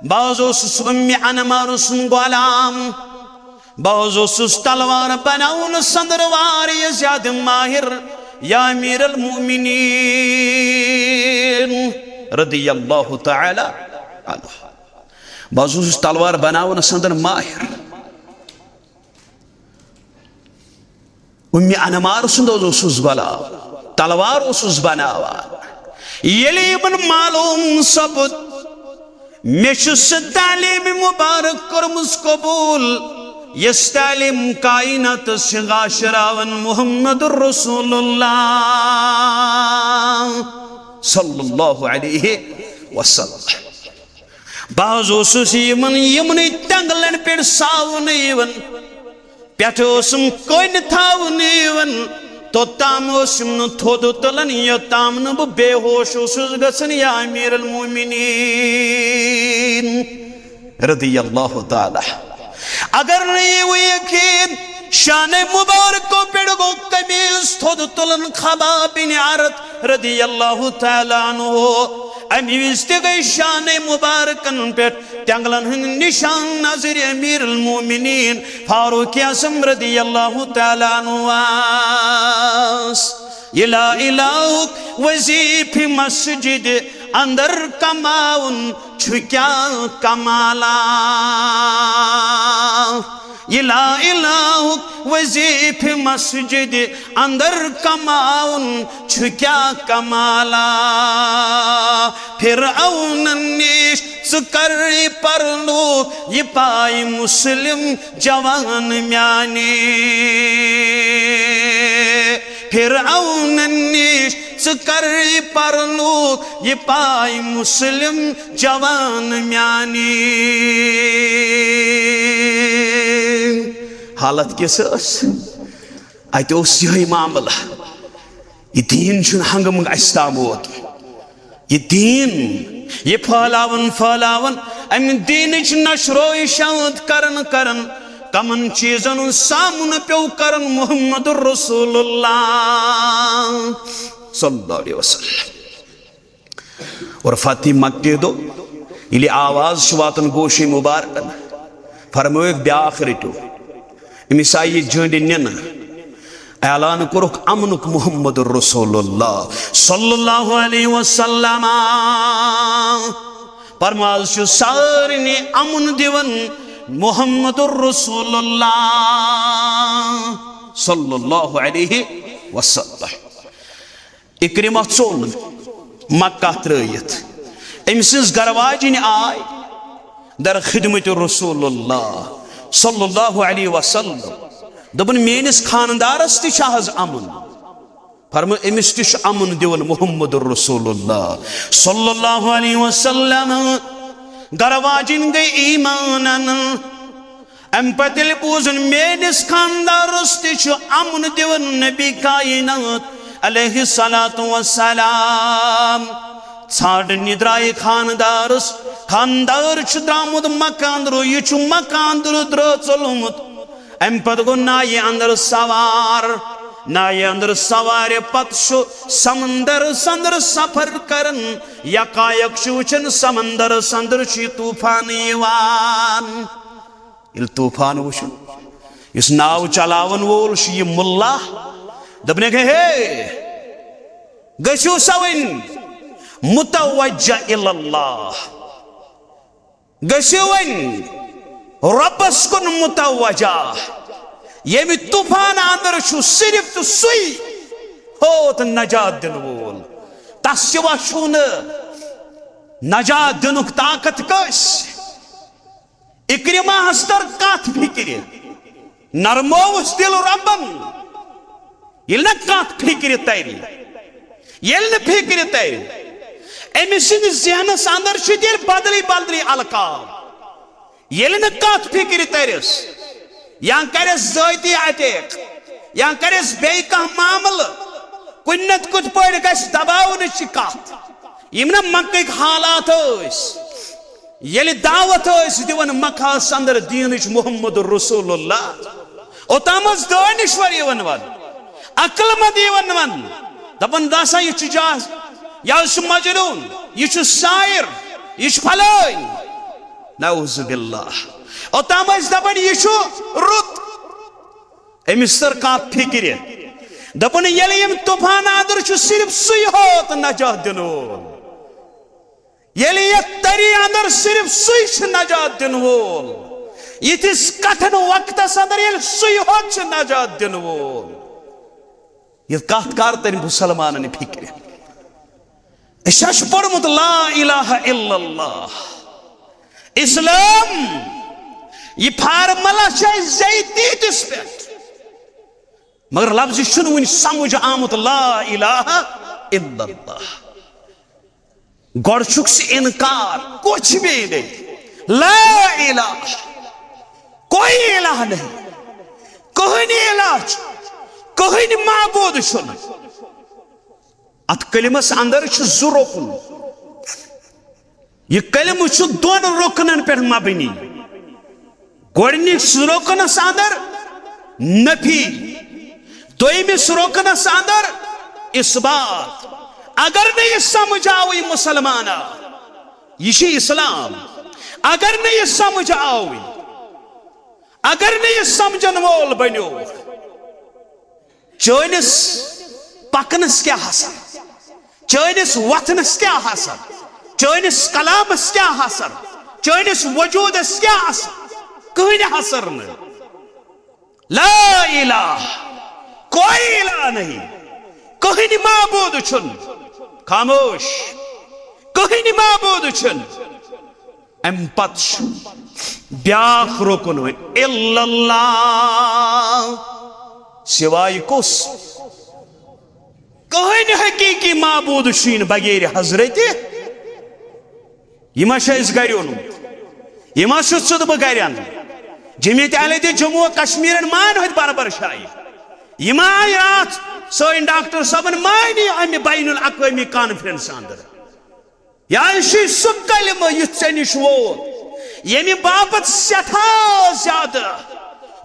بہٕ حظ اوسُس اُمہِ انمار سُنٛد غلام، بہٕ حظ اوسُس تلوار بناونس اندر واریاہ زیادٕ ماہر، یا امیر المؤمنین، رضی اللہ تعالی عنہ۔ بہٕ حظ اوسُس تلوار بناونس اندر ماہر۔ اُمہِ انمار سُنٛد حظ اوسُس غلام، تلوار اوسُس بناوان۔ ییٚلہِ یِمن معلوم سپُد، مےٚ چھُ سُہ تعلیٖم مُبارک کٔرمٕژ قبوٗل، یۄس تعلیٖم کائناتس چھِ گاشراوان محمد رسول اللہ صلی اللہ علیہ وسلم۔ بہٕ حظ اوسُس یِمن، یِمنٕے تٮ۪نٛگلن پٮ۪ٹھ ساونہٕ یِوان، پٮ۪ٹھٕ اوسُم کٔنۍ تھاونہٕ یِوان، توٚتام اوسُم نہٕ تھوٚد تُلان، یوٚتام نہٕ بہٕ بے ہوش اوسُس گژھان، یا امیر المؤمنین، رضی اللہ تعالی۔ اگر نہٕ یہِ وۄنۍ یقین شانہ مبارکو پٮ۪ٹھ گوٚو قمیٖض تھوٚد تُلان خباب بن عرت رضی اللہ تعالی عنہ، اَمہِ وِزِ تہِ گٔے شانہ مبارکن پٮ۪ٹھ تٮ۪نٛگلن ہٕنٛدۍ نشان نظرِ امیر المؤمنین فاروق اعظم رضی اللہ تعالی عنہ۔ یہِ لا الہُک وظیفہٕ مسجد اندر کماوُن چھُ کیٛاہ کمالا؟ یہِ لا الہُک وظیفہٕ مسجد اندر کماوُن چھُ کیٛاہ کمالا؟ فرعونن نِش ژٕ کر پرنو یہِ پاے مسلم جوان میانہِ۔ فرعونن نِش ژٕ کر پرنو یہِ پاے مسلم جوان میانہِ۔ حالت کِژھ ٲس؟ اتہِ اوس یِہوٚے معاملہٕ۔ یہِ دیٖن چھُنہٕ ہنٛگہٕ منٛگہٕ اَسہِ تام ووتمُت۔ یہِ دیٖن، یہِ پھٲلاوُن، پھٲلاوُن، اَمہِ دیٖنٕچ نشر و اشاعت کرن کرن کمن چیٖزن ہُنٛد سامنہٕ پیوٚو کرُن؟ محمد رسول اللہ صلی اللہ علیہ وسلم۔ اور فتح مکہ دۄہ ییٚلہِ آواز چھُ واتان گوشے مبارکن، فرمٲیِکھ، بیٛاکھ رٔٹِو۔ أمِس آیہِ یہِ جٔنڈِ نِنہٕ۔ اعلان کوٚرُکھ امنُک محمد رسول اللہ صلی اللہ علیہ وسلم۔ فرماز چھُ سارنٕے امُن دِوان محمد رسول اللہ صلی اللہ علیہ وسلم۔ اکرمہ ژوٚل مکہ ترٲیِتھ۔ أمۍ سٕنٛز گرواجِنۍ آے در خدمت رسول اللہ صلی اللہ علیہ وسلم۔ دوٚپُن، میٲنِس خاندارس تہِ چھُ حظ امُن؟ فرمٲو، أمِس تہِ چھُ امُن دِوان محمد رسول اللہ صلی اللہ علیہ وسلم۔ گرواجِنۍ گٔے ایمان انن۔ امہِ پتہٕ ییٚلہِ بوٗزُن، میٲنِس خاندارس تہِ چھُ امُن دِوان نبی کائنات علیہ الصلوۃ والسلام۔ ژھانٛڈنہِ درٛایہِ خاندارس۔ خاندار چھُ درٛامُت مکہ اندرٕ، یہِ چھُ مکہ اندرٕ درٛٲژولمُت۔ امہِ پتہٕ گوٚو نایہِ اندر سوار۔ نایہِ اندر سوارِ پتہٕ چھُ سمندرس اندر سفر کران۔ یکایک چھُ وٕچھان سمندرس اندر چھُ یہِ طوفان یِوان۔ ییٚلہِ طوفان وٕچھُن، یُس ناو چلاوَن وول چھُ، یہِ مُلا، دوٚپنَکھ، ہے، گٔژھِو سا وۄنۍ متوجہ الی اللہ، گٔژھِو وۄنۍ رۄبَس کُن متوجہ۔ ییٚمہِ طوفان اندر چھُ صرف تہٕ سُے ہوت نجات دِنہٕ وول، تَس سِوا چھُنہٕ نجات دِنُک طاقت کٲنٛسہِ۔ اکرمہ ہس تر کتھ فکرِ، نرمووُس دل ربن۔ ییٚلہِ نہٕ کانٛہہ فِکرِ تَرِ، ییٚلہِ نہٕ فِکرِ تَرِ، أمِس سٕنٛدِس ذہنس اندر چھِ تیٚلہِ بدلٕے بدلٕے القاب۔ ییٚلہِ نہٕ کانٛہہ فِکرِ تَرٮ۪س، یا کَرٮ۪س ذٲتی اٹیک، یا کَرٮ۪س بیٚیہِ کانٛہہ معاملہٕ، کُنہِ نتہٕ کُنہِ پٲٹھۍ گژھِ دباونٕچ یہِ کتھ۔ یِم نہ مکٕکۍ حالات ٲسۍ، ییٚلہِ دعوت ٲسۍ دِوان مکہس اندر دیٖنٕچ محمد رسول اللہ، اوٚتام ٲس دٲنِشور یِوان وننہٕ، عقل مند یِوان وننہٕ، دپان، "نسا، یہِ چھُ جاز، یہِ حظ چھُ مجنون، یہِ چھُ ساحر، یہِ چھُ فلٲنۍ۔" نعوذ باللہ۔ اوٚتام ٲسۍ دَپان، یہِ چھُ رُت۔ أمِس تٔر کَتھ فِکرِ۔ دوٚپُن، ییٚلہِ یِم طوفان اندر چھُ، صرف سُے ہوت نجات دِنہٕ وول۔ ییٚلہِ یَتھ تٔری اندر، صرف سُے چھُ نجات دِنہٕ وول۔ یِتھِس کٹھن وقتس اندر ییٚلہِ سُے ہوت چھُ نجات دِنہٕ وول۔ یہِ کَتھ کر تٔرۍ مُسلمانن فِکرِ؟ أسۍ چھُ پوٚرمُت لا الہ الا اللہ۔ اسلام، یہِ فارمولا چھُ اَسہِ زیٚیہِ تیٖتِس پٮ۪ٹھ، مگر لفظ چھُنہٕ وُنہِ سمجھ آمُت، لا الہ الا اللہ۔ گۄڈٕ چھُکھ ژٕ انکار، کچھ بھی نہیں، لا الہ، کوئی الہ نہیں، کٕہٕنۍ الہ چھُ، کٕہٕنۍ معبوٗد چھُنہٕ۔ اتھ کلمس اندر چھُ زٕ رُکُن۔ یہِ کلمہٕ چھُ دۄن رُکنن پٮ۪ٹھ مبنی۔ گۄڈٕنِکِس رُکنس اندر نفی، دوٚیمِس رُکنس اندر اثبات۔ اگر نہٕ یہِ سمجھ آوٕے مُسلمانا، یہِ چھُ اسلام۔ اگر نہٕ یہِ سمجھ آوٕے، اگر نہٕ یہِ سمجھن وول بنیو، چٲنِس پکنس کیٛاہ اثر؟ چٲنِس وۄتھنس کیٛاہ اثر؟ چٲنِس کلامس کیٛاہ اثر؟ چٲنِس وجوٗدس کیٛاہ اثر؟ کٕہٕنۍ اثر نہٕ۔ لا الہ، کوئی الہ نہیں، کٕہٕنۍ معبوٗد چھُنہٕ۔ خاموش، کٕہٕنۍ معبوٗد چھُنہٕ۔ امہِ پتہٕ چھُ بیاکھ رُکُن وۄنۍ، الا اللہ، سوائے کُس؟ کٕہٕنۍ حقیقی معبوٗد چھُے نہٕ بغیر حضرت۔ یہِ ما چھُ اَسہِ گرِ اوٚنمُت؟ یہِ ما چھُ ژٕ تہٕ بہٕ گرِ اَنہٕ؟ جمعیت اہل حدیث جموں و کشمیرن مان ہوٚتہِ برابر شایہِ۔ یہِ ما آیہِ راتھ سٲنۍ ڈاکٹر صٲبن مانی امہِ بین الاقوٲمی کانفرنس اندر؟ یا یہِ چھُے سُہ کلمہٕ یُس ژےٚ نِش ووت، ییٚمہِ باپتھ سٮ۪ٹھاہ زیادٕ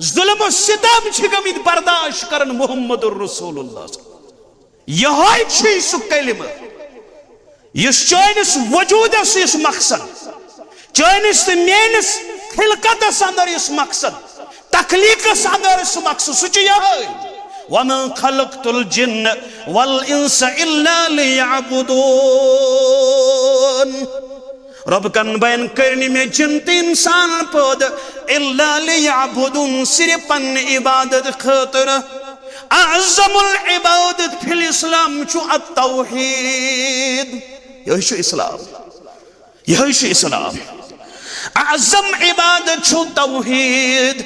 ظلم و ستم چھِ گٔمٕتۍ برداشت کران محمد رسول اللہ۔ یِہوٚے چھُے سُہ کلمہٕ یُس چٲنِس وجوٗدس یُس مقصد، چٲنِس تہٕ میٲنِس خلقتس اندر یُس مقصد، تخلیقس اندر یُس مقصد، سُہ چھُ یِہوٚے۔ وما خلقت الجن والانس الا ليعبدون۔ رۄب کن بین کٔرۍ نہٕ مےٚ جِن تہٕ انسان پٲدٕ الا ليعبدون، صرف پننہِ عبادت خٲطرٕ۔ اعظم العبادت فی الاسلام چھُ التوحید۔ یہوٚے چھُ اسلام، یہوٚے چھُ اسلام۔ اعظم عبادت چھُ توحید،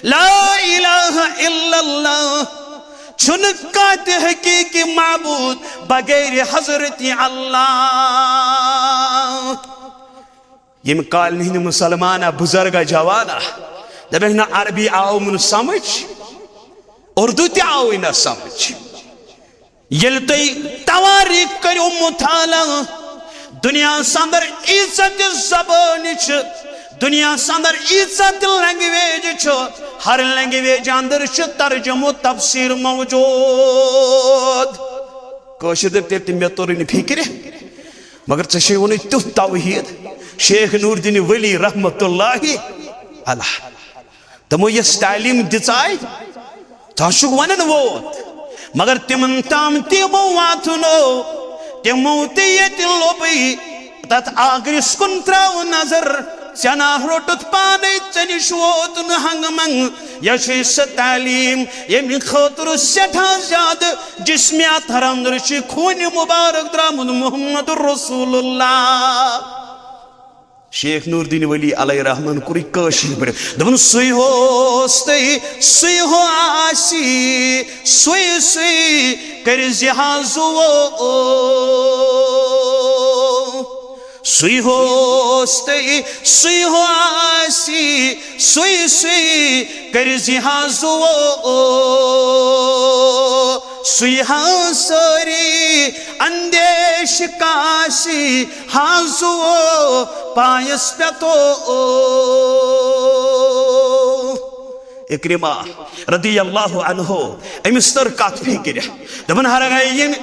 لا الہ الا اللہ۔ چھُنہٕ کانٛہہ تہِ حقیقی معبوٗد بغیر حضرت اللہ۔ ییٚمہِ کالہِ ہٕنٛدۍ مُسلمانہ بُزرگہ جوانہ دَپن نہ عربی آو نہٕ سمجھ، اردو تہِ آوٕے نہ سمجھ۔ ییٚلہِ تُہۍ توٲریٖخ کٔرِو مطالعہ، دُنیاہَس اندر ییٖژاہ تہِ زبٲنۍ چھِ، دُنیاہَس اندر ییٖژاہ تہِ لینگویج چھِ، ہر لینگویج اندر چھِ ترجمہٕ و تفسیٖر موجود۔ کٲشِر دٔپۍ تیٚلہِ تہِ مےٚ توٚرُے نہٕ فِکرِ، مگر ژےٚ چھے ووٚنُے تیُتھ توحیٖد۔ شیخ نور الدین ولی رحمت اللہ علیہ، تِمو یۄس تعلیٖم دِژاے، ژٕ چھُکھ ونان ووت، مگر تِمن تام تہِ یِمو واتُن او، تِمو تہِ ییٚتہِ لوٚبٕے تتھ آگرِس کُن تراو نظر، ژےٚ نا روٚٹُتھ پانے، ژےٚ نِش ووت نہٕ ہنگہٕ منگہٕ۔ یہِ چھِ سۄ تعلیٖم، ییٚمہِ خٲطرٕ سٮ۪ٹھاہ زیادٕ جسمِ اطہر اندر چھِ خوٗنہِ مُبارک درٛامُت محمد رسول اللہ۔ شیخ نور الدین ولی علیہ رحمن کوٚر یہِ کٲشِر پٲٹھۍ۔ دوٚپُن، سُے ہوس تہٕ سُے ہو آسی، سُے سُے کٔرۍ زِ حظ او۔ سُے ہوس تہٕ سُے ہو آسی، سُے سُے کٔرۍ زِ حظ او۔ سُے ہا سٲری اندیش کاسی حظ او پایس پٮ۪تھ او۔ اکرمہ رضی اللہ عنہ، أمِس تٔر کتھ فِکرِ۔ دوٚپُن، ہرگاہ ییٚمہِ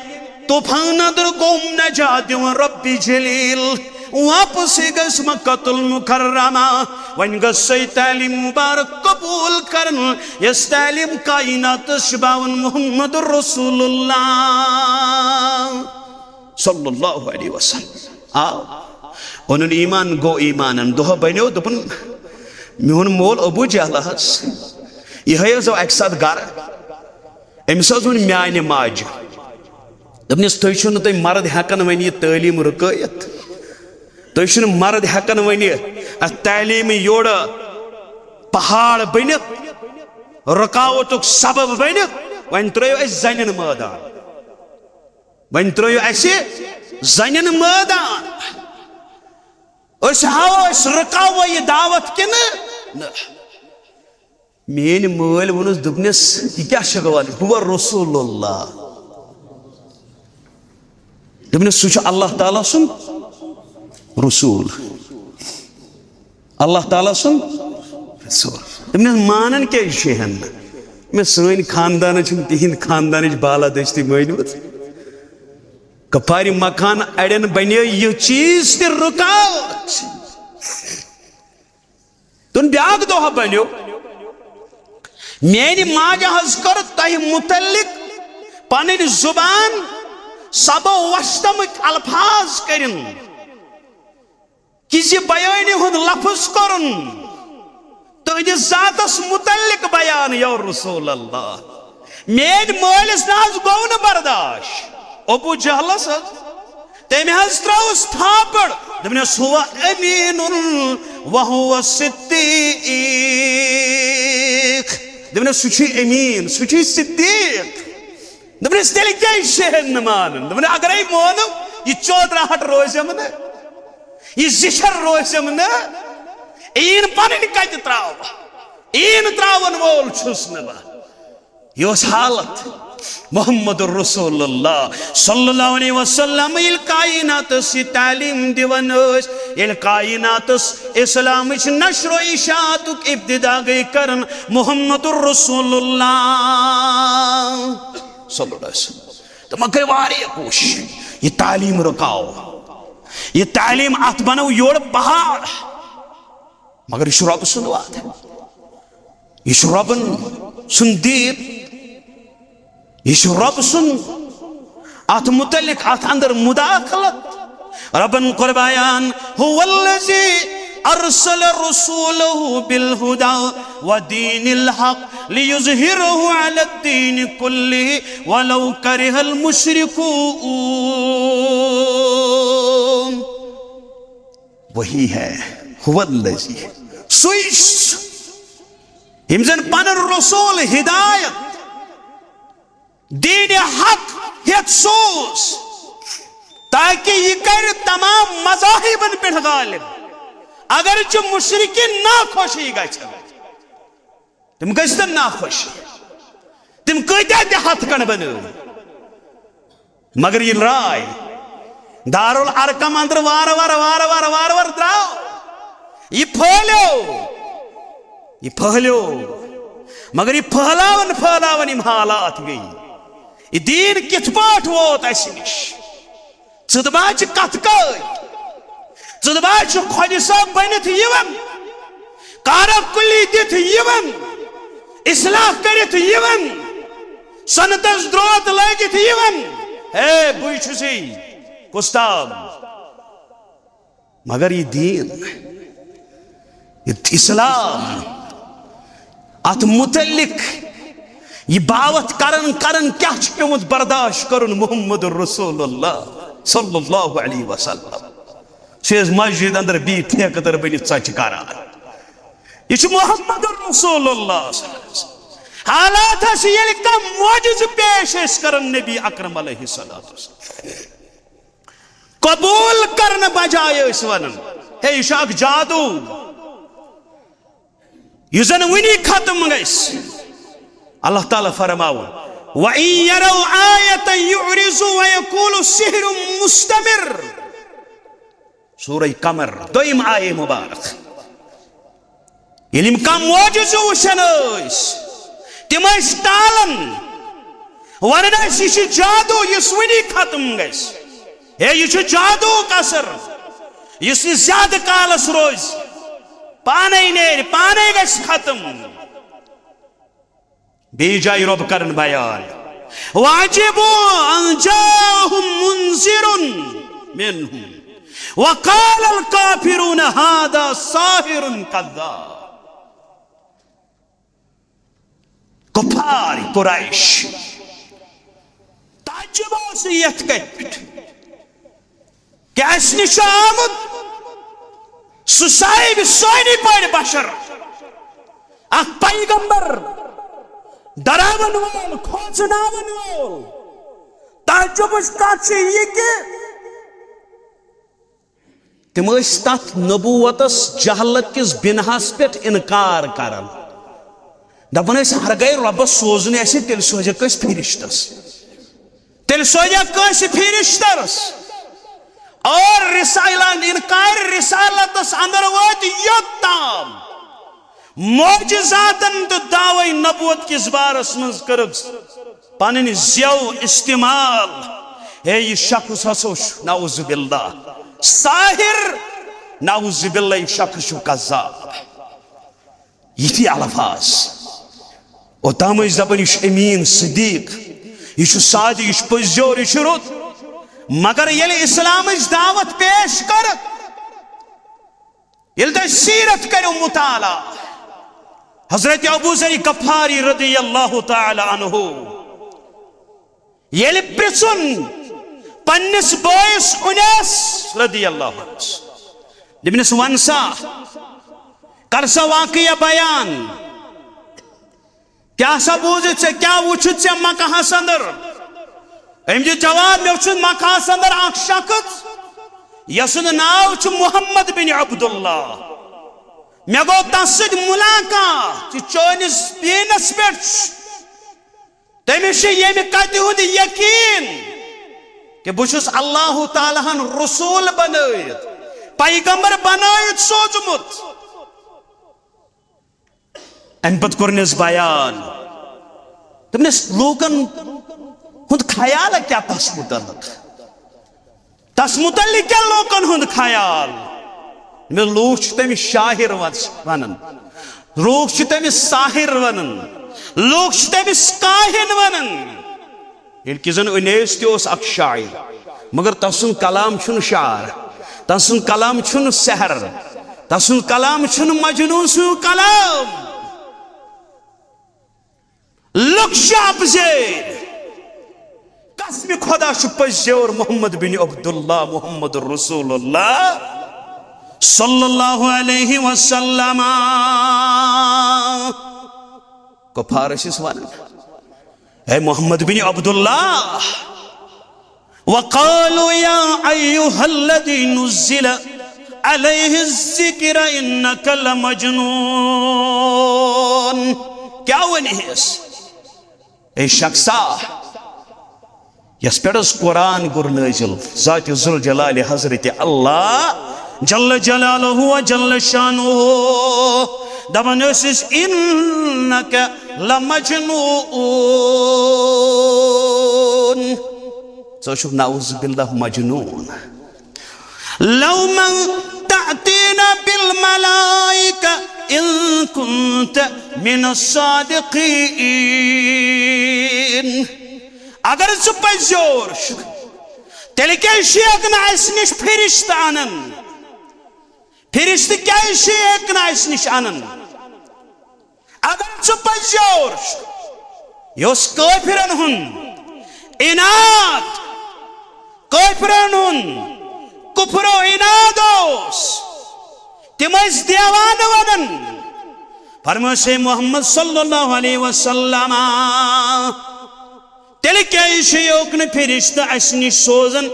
طوفان اندر گوٚم نجات دِوان رۄبِ جلیل، واپسٕے گٔژھ مکہ المکرمہ۔ وۄنۍ گٔژھ سۄے تعلیٖم مُبارک قبوٗل کرٕنۍ، یۄس تعلیٖم کائناتس چھِ باوان محمد رسول اللہ صلی اللہ علیہ وسلم۔ آو، اوٚنُن ایمان، گوٚو ایمانن۔ دۄہ بنیو، دوٚپُن، میون مول ابو جہل حظ، یِہوٚے حظ آو اکہِ ساتہٕ گرٕ۔ أمِس حظ ووٚن میانہِ ماجہِ، دوٚپنس، تُہۍ چھِو نہٕ تُہۍ مرد ہٮ۪کان وۄنۍ یہِ تعلیٖم رُکٲیِتھ۔ تُہۍ چھِو نہٕ مرد ہٮ۪کان وۄنۍ یہِ اتھ تعلیٖم یورٕ پہاڑ بٔنِتھ، رُکاوٹُک سبب بٔنِتھ۔ وۄنۍ ترٲیِو اَسہِ زنٮ۪ن مٲدان، وۄنۍ ترٲیِو اَسہِ زنٮ۪ن مٲدان۔ أسۍ ہاوو، أسۍ رُکاوو یہِ دعوت کِنہٕ نہ؟ میٲنۍ مٲلۍ ووٚنُس، دوٚپنس، یہِ کیٛاہ چھُ گوان؟ ہُو رسول اللہ۔ دوٚپنس، سُہ چھُ اللہ تعالیٰ سُنٛد رسول۔ اللہ تعالیٰ سُنٛد رسول۔ دوٚپنس، مانان کیٛازِ چھُ ہن نہٕ؟ مےٚ سٲنۍ خاندانس چھِنہٕ تِہنٛدۍ خاندانٕچ بالادستی مٲنمٕژ۔ کفارِ مکان اڑٮ۪ن بنے یہِ چیٖز تہِ رُکاوٹ۔ تہٕ بیاکھ دۄہ بنیو، میانہِ ماجہِ حظ کٔر تۄہہِ متعلق پنٕنۍ زبان سبو وشتمٕکۍ الفاظ کٔرِن، کہِ زِ بیٲنی ہُنٛد لفظ کوٚرُن تُہنٛدِس ذاتس متعلق بیان، یا رسول اللہ۔ میٲنۍ مٲلِس نہ حظ گوٚو نہٕ برداش، ابو جہلس حظ، تٔمۍ حظ ترٲوٕس تھاپڑ، دوٚپنس، ہُو امین وہُو صدیق۔ دوٚپنس، سُہ چھُے امین، سُہ چھُے صدیق۔ دوٚپنس، تیٚلہِ کیٛازِ چھِ ہن نہٕ مانان؟ دوٚپنس، اگرے مونو، یہِ چودراہٹ روزٮ۪م نہٕ، یہِ زِچھر روزٮ۪م نہٕ، ایٖن پنٕنۍ کتہِ تراوٕ؟ ایٖن تراون وول چھُس نہٕ بہٕ۔ یہِ اوس حالت محمد رسول اللہ صلی اللہ علیہ وسلم ییٚلہِ کائناتس یہِ تعلیٖم دِوان ٲسۍ، ییٚلہِ کائناتس اسلامٕچ نشر و اشاعتُک ابتدا گٔے کران محمد رسول اللہ صلی اللہ علیہ وسلم۔ تِمن کٔر واریاہ کوٗشش، یہِ تعلیٖم رُکاو، یہِ تعلیٖم اتھ بناو یورٕ پہاڑ۔ مگر یہِ چھُ رۄبہٕ سُنٛد وعدٕ، یہِ چھُ رۄبن سُنٛد دیٖن، یہِ چھُ رۄبہٕ سُنٛد اتھ متعلق، اتھ اندر مداخلت۔ رۄبن کوٚر بیان، هو الذي أرسل رسوله بالهدى ودين الحق ليظهره على الدين كله ولو كره المشركون۔ وہی ہے، هو الذي، سُے چھُ، ییٚمۍ زن پنُن رسول ہدایت، دیٖن حق ہیٚتھ سوز، تاکہ یہِ کرِ تمام مذاہبن پٮ۪ٹھ غالب۔ اگرچہِ مشرکین ناخۄشی گژھن، تِم گٔژھۍ تن ناخۄش، تِم کۭتیاہ تہِ ہتھ کنڈ بنٲوۍ، مگر یہِ راے دارالارقم اندر وارٕ وارٕ، وارٕ وارٕ، وارٕ وارٕ درٛاو، یہِ پھٔہلیو، یہِ پھٔہلیو۔ مگر یہِ پھٔہلاوان پھٔہلاوان یِم حالات گٔیہِ، یہِ دیٖن کِتھ پٲٹھۍ ووت اسہِ نِش؟ ژٕ دپان چھِ کتھ کٲٹھۍ؟ ژٕ دپان چھِ خۄجہِ صٲب بٔنِتھ یِوان، کارا کُلی دِتھ یِوان، اصلاح کٔرِتھ یِوان، سنتس دروت لٲگِتھ یِوان۔ ہے، بٕے چھُسٕے کُستام۔ مگر یہِ دیٖن، یہِ اسلام، اتھ متعلق یہِ باوتھ کرن کرن کیٛاہ چھُ پیومُت برداشت کرُن محمد رسول اللہ صلی اللہ علیہ وسلم؟ سُہ ٲسۍ مسجد اندر بِہِتھ ٹھیکہٕ دار بٔنِتھ ژۄچہِ کران۔ یہِ چھُ محمد رسول اللہ صلی اللہ علیہ وسلم۔ حالاتس ییٚلہِ کانٛہہ معجزٕ پیش ٲسۍ کران نبی اکرم علیہ الصلوۃ والسلام، قبول کرنہٕ بجایہِ ٲسۍ ونان، ہے، یہِ چھُ اکھ جادو، یُس زن وُنی ختم گژھِ۔ اللہ تعالیٰ فرماوُن، وَإِن يَرَوْا آيَةً يُعْرِضُوا وَيَقُولُوا سِحْرٌ مُسْتَمِرٌ۔ سورہ قمر، دوٚیِم آیے مبارک۔ ییٚلہِ یِم کانٛہہ معجزٕ وٕچھان ٲسۍ، تِم ٲسۍ ٹالان، ونان ٲسۍ، یہِ چھُ جادو یُس وُنی ختم گژھِ۔ ہے، یہِ چھُ جادوُک اثر، یُس نہٕ زیادٕ کالس روزِ، پانے نیرِ، پانے گژھِ ختم۔ بیٚیہِ جایہِ رۄب کرن بیان، وعجبوا ان جاءهم منذر منهم وقال الكافرون هذا ساحر كذاب۔ کفار قریش تعجب اوس یتھ کتھِ پٮ۪ٹھ کہ اسہِ نِش چھُ آمُت سُہ صاحب سٲنی پٲٹھۍ بشر، اکھ پیغمبر، ڈراون وول، کھوژناون وول۔ تعجبٕچ کتھ چھِ یہِ کہ تِم ٲسۍ تتھ نبوتس جہالت کِس بناہس پٮ۪ٹھ انکار کران، دپان ٲسۍ، ہرگاہے رۄبس سوزُن آسہِ، تیٚلہِ سوزیکھ کٲنٛسہِ فرشتس، تیٚلہِ سوزیکھ کٲنٛسہِ فرشتس۔ اور رسالہ، انکار رسالتس اندر وٲتۍ یوٚت تام معجزاتن تہٕ دعوے نبوت کِس بارس منٛز کٔرٕکھ پنٕنۍ زیو استعمال۔ ہے، یہِ شخص ہسا چھُ نعوذ باللہ ساحر، نعوذ باللہ، یہِ شخص چھُ کذاب۔ یِتھی الفاظ۔ اوٚتام ٲسۍ دپان، یہِ چھُ امین صدیق، یہِ چھُ صادق، یہِ چھُ پٔزیور، یہِ چھُ رُت۔ مگر ییٚلہِ اسلامٕچ دعوت پیش کٔرٕکھ، ییٚلہِ تۄہہِ سیرت کٔرِو مطالعہ، حضرت ابو ذر غفاری رضی اللہ تعالی عنہ ییٚلہِ پرژھُن پننِس بٲیِس انیس رضی اللہ عنہ، دوٚپنس، ون سا، کر سا واقعہ بیان، کیٛاہ سا بوٗزُتھ ژےٚ، کیٛاہ وُچھُتھ ژےٚ مکہس اندر؟ أمۍ دیُت جواب، مےٚ وُچھ مکہس اندر اکھ شخص، یسُنٛد ناو چھُ محمد بن عبداللہ۔ مےٚ گوٚو تس سۭتۍ ملاقات، یہِ چٲنِس دیٖنس پٮ۪ٹھ چھُ۔ تٔمِس چھُ ییٚمہِ کتھِ ہُنٛد یقیٖن کہِ بہٕ چھُس اللہ تعالیٰ ہن رسول بنٲوِتھ، پیغمبر بنٲوِتھ سوٗزمُت۔ امہِ پتہٕ کوٚرنس بیان، دوٚپنس، لوٗکن ہُنٛد خیال کیٛاہ تس متعلق؟ تس متعلق کیٛاہ لوٗکن ہُنٛد خیال؟ مےٚ، لوٗکھ چھِ تٔمِس شاعر وَ-، ونان، لوٗکھ چھِ تٔمِس ساحر ونان، لوٗکھ چھِ تٔمِس کاہن ونان۔ ییٚلہِ کہِ زن انیس تہِ اوس اکھ شاعر، مگر تسُنٛد کلام چھُنہٕ شعر، تسُنٛد کلام چھُنہٕ سحر، تسُنٛد کلام چھُنہٕ مجنون سُنٛد کلام۔ لُکھ چھِ اپزیٲرۍ، قسمِ خدا چھُ پٔزیور محمد بن عبداللہ، محمد رسول اللہ صلی اللہ علیہ وسلم۔ کفار ٲسِس ونان، اے محمد بن عبداللہ، وقالوا يا أيها الذي نزل عليه الذكر إنك لمجنون۔ کیٛاہ ونہِ ہے؟ اے شخصا، یس پٮ۪ٹھ حظ قرآن کوٚر نٲزِل، ذات ذوالجلال حضرت اللہ جل جلالہ و جل شانہ، دپان ٲسِس، انک لمجنون، ژٕ چھُکھ نعوذ باللہ مجنون۔ لو من تأتینا بالملائکہ ان کنت من الصادقین۔ اگر ژٕ پٔزیور چھُکھ، تیٚلہِ کیٛازِ چھُکھ نہٕ اَسہِ نِش فرشتہٕ اَنان؟ فرشتہٕ کیٛازِ چھُکھ نہٕ اَسہِ نِش اَنان؟ اگر ژٕ پٔزیور چھُکھ، یہِ اوس کٲفرن ہُنٛد عناد، کٲفرن ہُنٛد کفر و عناد اوس۔ تِم ٲسۍ دیوانہٕ ونان، فرمٲو سے محمد صلی اللہ علیہ وسلم، تیٚلہِ کیٛازِ چھُکھ نہٕ فرشتہٕ اَسہِ نِش سوزان،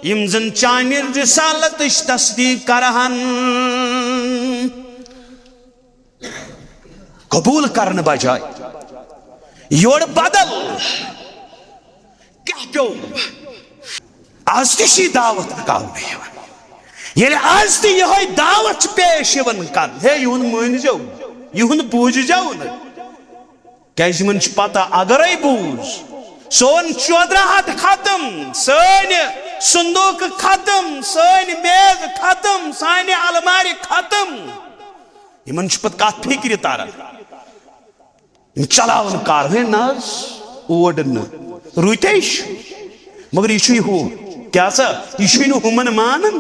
یِم زن چانہِ رسالتٕچ تصدیق کرہن؟ قبول کرنہٕ بجایہِ یورٕ بدل کیٛاہ پیوٚو؟ از تہِ چھِ یہِ دعوت رُکاونہٕ یِوان۔ ییٚلہِ از تہِ یِہوٚے دعوت چھِ پیش یِوان کرنہٕ، ہے، یِہُنٛد مٲنۍزیو، یِہُنٛد بوٗزِزیو نہٕ۔ کیٛازِ یِمن چھِ پتہ، اگرے بوٗز، سون چودرہ ہتھ ختم، سٲنۍ صندوق ختم، سٲنۍ میز ختم، سانہِ المارِ ختم۔ یِمن چھُ پتہٕ کتھ فکرِ تران۔ یِم چلاوان کار، ہے نہ حظ، اور نہٕ۔ رُتۍ چھِ، مگر یہِ چھُے ہُہ۔ کیٛاہ سا؟ یہِ چھُے نہٕ ہُمن مانان،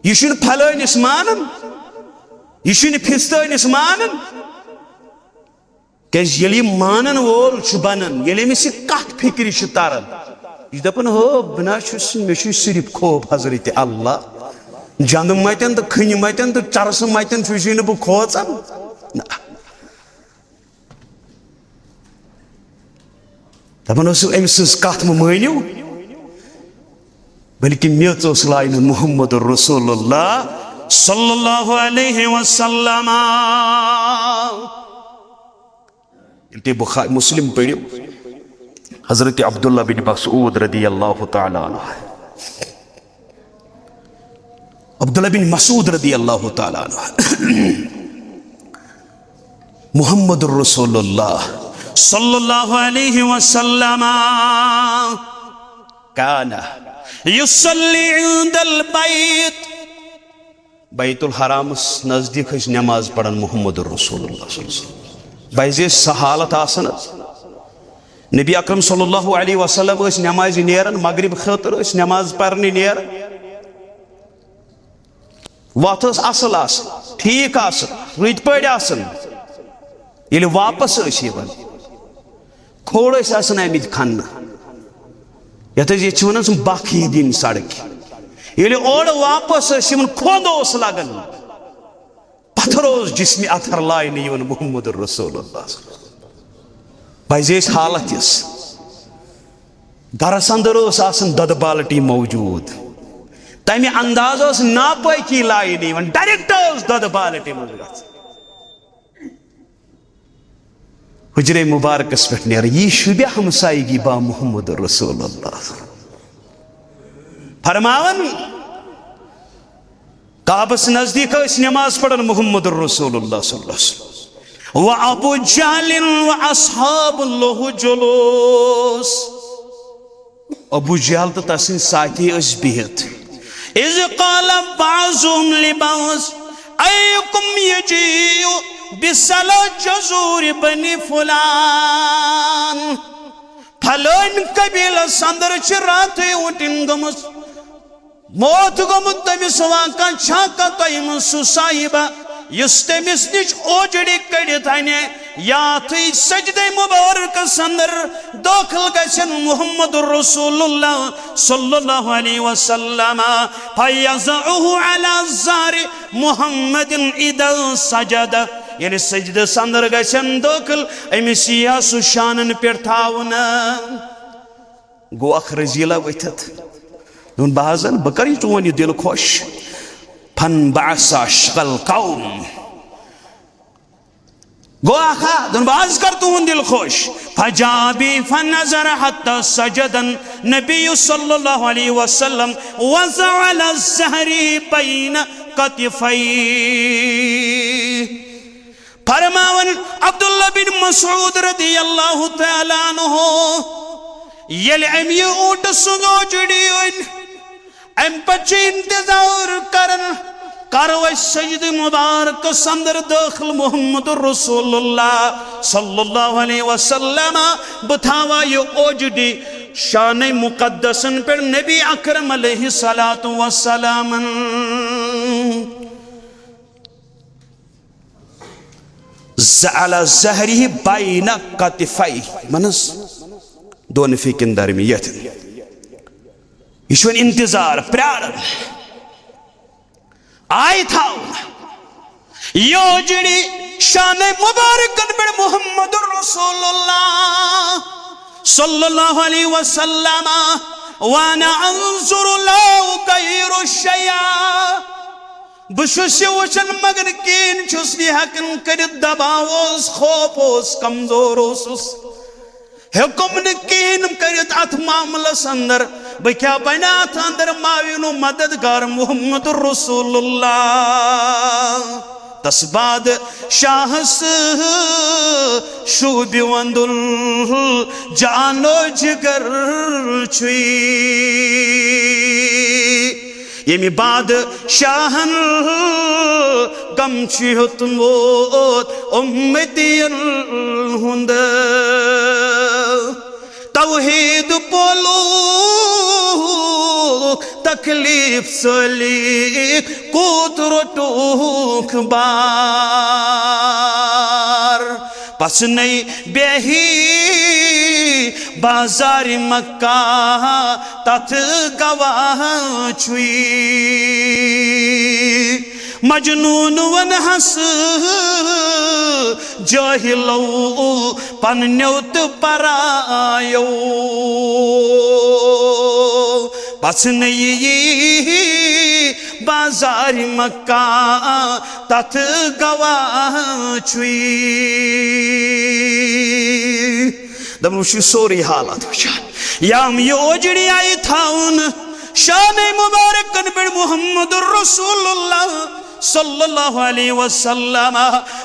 یہِ چھُے نہٕ پھلٲنِس مانان، یہِ چھُے نہٕ فِستٲنِس مانان۔ کیٛازِ ییٚلہِ یہِ مانن وول چھُ بنان، ییٚلہِ أمِس یہِ کتھ فکرِ چھِ تران، یہِ چھُ دپان، ہو، بہٕ نہ چھُس، مےٚ چھُے صرف خوف حضرت اللہ۔ جنٛدٕ متٮ۪ن تہٕ کھٔنہِ متٮ۪ن تہٕ چرسہٕ متٮ۪ن چھُسے نہٕ بہٕ کھوژان۔ نہ۔ دپان اوس، أمۍ سٕنٛز کتھ مہٕ مٲنِو، بلکہِ میٚژ اوس لاینہٕ محمد رسول اللہ صلی اللہ علیہ وسلم۔ ییٚلہِ تُہۍ بخاری مسلم پٔرِو، حضرت عبداللہ بن مسعود رضی اللہ تعالیٰ عنہ، عبداللہ بن مسعود رضی اللہ تعالیٰ عنہ، محمد رسول اللہ صلی اللہ علیہ وسلم کان یصلی عند البیت۔ بیت الحرامس نزدیک ٲسۍ نماز پران محمد رسول اللہ صلی اللہ علیہ وسلم۔ بعض ٲسۍ سہالت آسان حظ۔ نبی اکرم صلی اللہ علیہ وسلم ٲسۍ نمازِ نیران، مغرب خٲطرٕ ٲسۍ نماز پرنہِ نیران۔ وتھ ٲس اصل آسان، ٹھیک آسان، رٕتۍ پٲٹھۍ آسان۔ ییٚلہِ واپس ٲسۍ یِوان، کھوڑ ٲسۍ آسان آمٕتۍ کھننہٕ، یتھ أسۍ ییٚتہِ چھِ ونان سُہ بکھ یی دِنۍ سڑکہِ۔ ییٚلہِ اورٕ واپس ٲسۍ یِوان، کھوٚنٛد اوس لگان، پتھر اوس جسمِ اطہر لاینہٕ یِوان محمد رسول اللہ۔ پزے ٲسۍ حالت یِژھ، گرس اندر اوس آسان دۄدٕ بالٹی موجود، تمہِ انداز اوس ناپٲکی لاینہٕ یِوان، ڈائریکٹ اوس دۄدٕ بالٹی منٛز گژھان۔ حجرے مبارکس پٮ۪ٹھ نیران، یی شوٗبہِ ہمسایگی با محمد رسول اللہ۔ فرماوان، کعبس نزدیک ٲسۍ نماز پران محمد رسول اللہ صلی اللہ علیہ وسلم۔ و ابو جہل و اصحاب لہ جلوس۔ ابو جہل تہٕ تسٕنٛدۍ ساتھی ٲسۍ بِہِتھ۔ اذ قال بعضهم لبعض ایکم یجیء بصلہ جذور بنی فلان۔ پھلٲنۍ قبیلس اندر چھِ راتھٕے وُٹِن گٔمٕژ، موت گوٚمُت تٔمِس واقعہ چھا کانٛہہ تۄہہِ منٛز سُہ صاحبہ یُس تٔمِس نِش اوجڑِ کٔڑِتھ انہِ یاتھٕے سجدے مبارکس اندر دٲخل گژھن محمد رسول اللہ صلی اللہ علیہ وسلم، فیضعہ علی ظہر محمد اذا سجد، ییٚلہِ سجدس اندر گژھن دٲخل، أمِس یی ہا سُہ شانن پٮ۪ٹھ تھاونہٕ۔ گوٚو اکھ رٔزیٖلہ ؤتھِتھ۔ دوٚپُن، بہٕ حظ زن، بہٕ کرٕ یہِ چون یہِ دِل خۄش۔ فانبعث اشقى القوم۔ گوٚو اکھ ہا، دوٚپُن، بہٕ حظ کرٕ تُہُنٛد دِل خۄش۔ فجاء بی فنظر حتى سجد النبي صلى الله عليه وسلم وضع على ظهره بين كتفيه۔ فرماوان عبداللہ بن مسعود رضی اللہ تعالیٰ عنہ، ییٚلہِ أمۍ یہِ اوٗنٹہٕ سُنٛد اوجڑی أنۍ، اَمہِ پتہٕ چھُ انتظار کران، کرو أسۍ سجدٕ مبارکس اندر دٲخل محمد رسول اللہ صلی اللہ علیہ وسلم، بہٕ تھاوٕ یہِ اوجڑی شانَے مقدسن پٮ۪ٹھ نبی اکرم علیہ الصلوۃ والسلامن۔ ز-، علی ظہرہ بین کتفیہ، منس دون فیکن درمی یتھ۔ یہ چھُ وۄنۍ انتظار، پرارن۔ آے تھاو۔ یہ اوجڑی شان مبارکن پہ محمد رسول اللہ صلی اللہ علیہ وسلم۔ وانا انظر لا اغیر شیئا۔ بہٕ چھُس یہِ وٕچھان، مگر کِہیٖنۍ چھُس نہٕ ہٮ۪کان کٔرِتھ۔ دباو اوس، خوف اوس، کمزور اوسُس، ہیوٚکُم نہٕ کِہیٖنۍ کٔرِتھ اَتھ معاملَس اندر۔ بہٕ کیٛاہ بَنہٕ اَتھ اندر معاون و مددگار محمد رسول اللہ؟ تس بعد شاہس شوبہِ وندُل جانو جگر چھُے۔ ییٚمہِ بعد شاہن غم چھُ ہیوٚتمُت اُمتین ہُنٛد۔ توحید پولوک تکلیف سلیک کوت روٹوک بار۔ پسنے بیہی بازار مکہ تتھ گواہ چھُے۔ مجنون ونہس جاہلو پننیو تہٕ پرایو۔ پسنے یی بازار مکہ تتھ گواہ چھُے۔ دپان وٕچھِو سورُے حالت وٕچھان۔ یا یہِ اوجڑی آیہِ تھاونہٕ شانہ مبارکن پٮ۪ٹھ محمد رسول اللہ صلی اللہ علیہ وسلم۔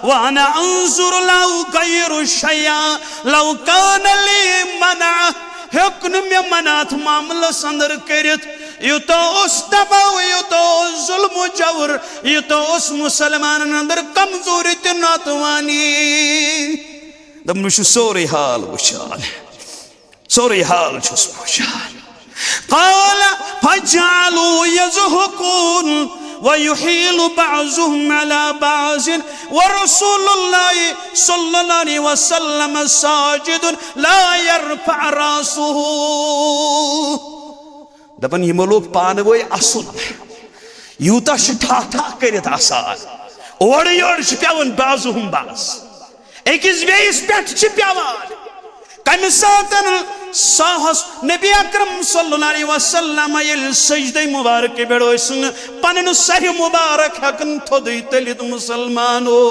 وانا انظر لو غیر شیئا لو کان لی منع۔ ہیوٚک نہٕ مےٚ منع اتھ معاملس اندر کٔرِتھ۔ یوٗتاہ اوس تباہ، یوٗتاہ اوس ظلم و جور، یوٗتاہ اوس مسلمانن اندر کمزوری تہٕ ناتوانی۔ دپان وٕچھِو سورُے حال وٕچھان۔ سورُے حال چھُس بہٕ وٕچھان۔ قال فجعلوا يضحكون ويحيل بعضهم على بعض ورسول الله صلى الله عليه وسلم ساجد لا يرفع رأسه۔ دپان یِمو لوگ پانہٕ وٲنۍ اسُن، یوٗتاہ چھِ ٹھاہ ٹھاہ کٔرِتھ اسان، اورٕ یورٕ چھِ پٮ۪وان بعضهم بعض۔ أکِس بیٚیِس پٮ۪ٹھ چھِ پٮ۪وان۔ کَمہِ ساتَن ساہس نبی اکرم صلی اللہ علیہ وسلم ییٚلہِ سجدے مبارک پٮ۪ٹھ ٲسۍ نہٕ پنٕنۍ سرِ مبارک ہٮ۪کان تھوٚدُے تٔلِتھ مسلمانو۔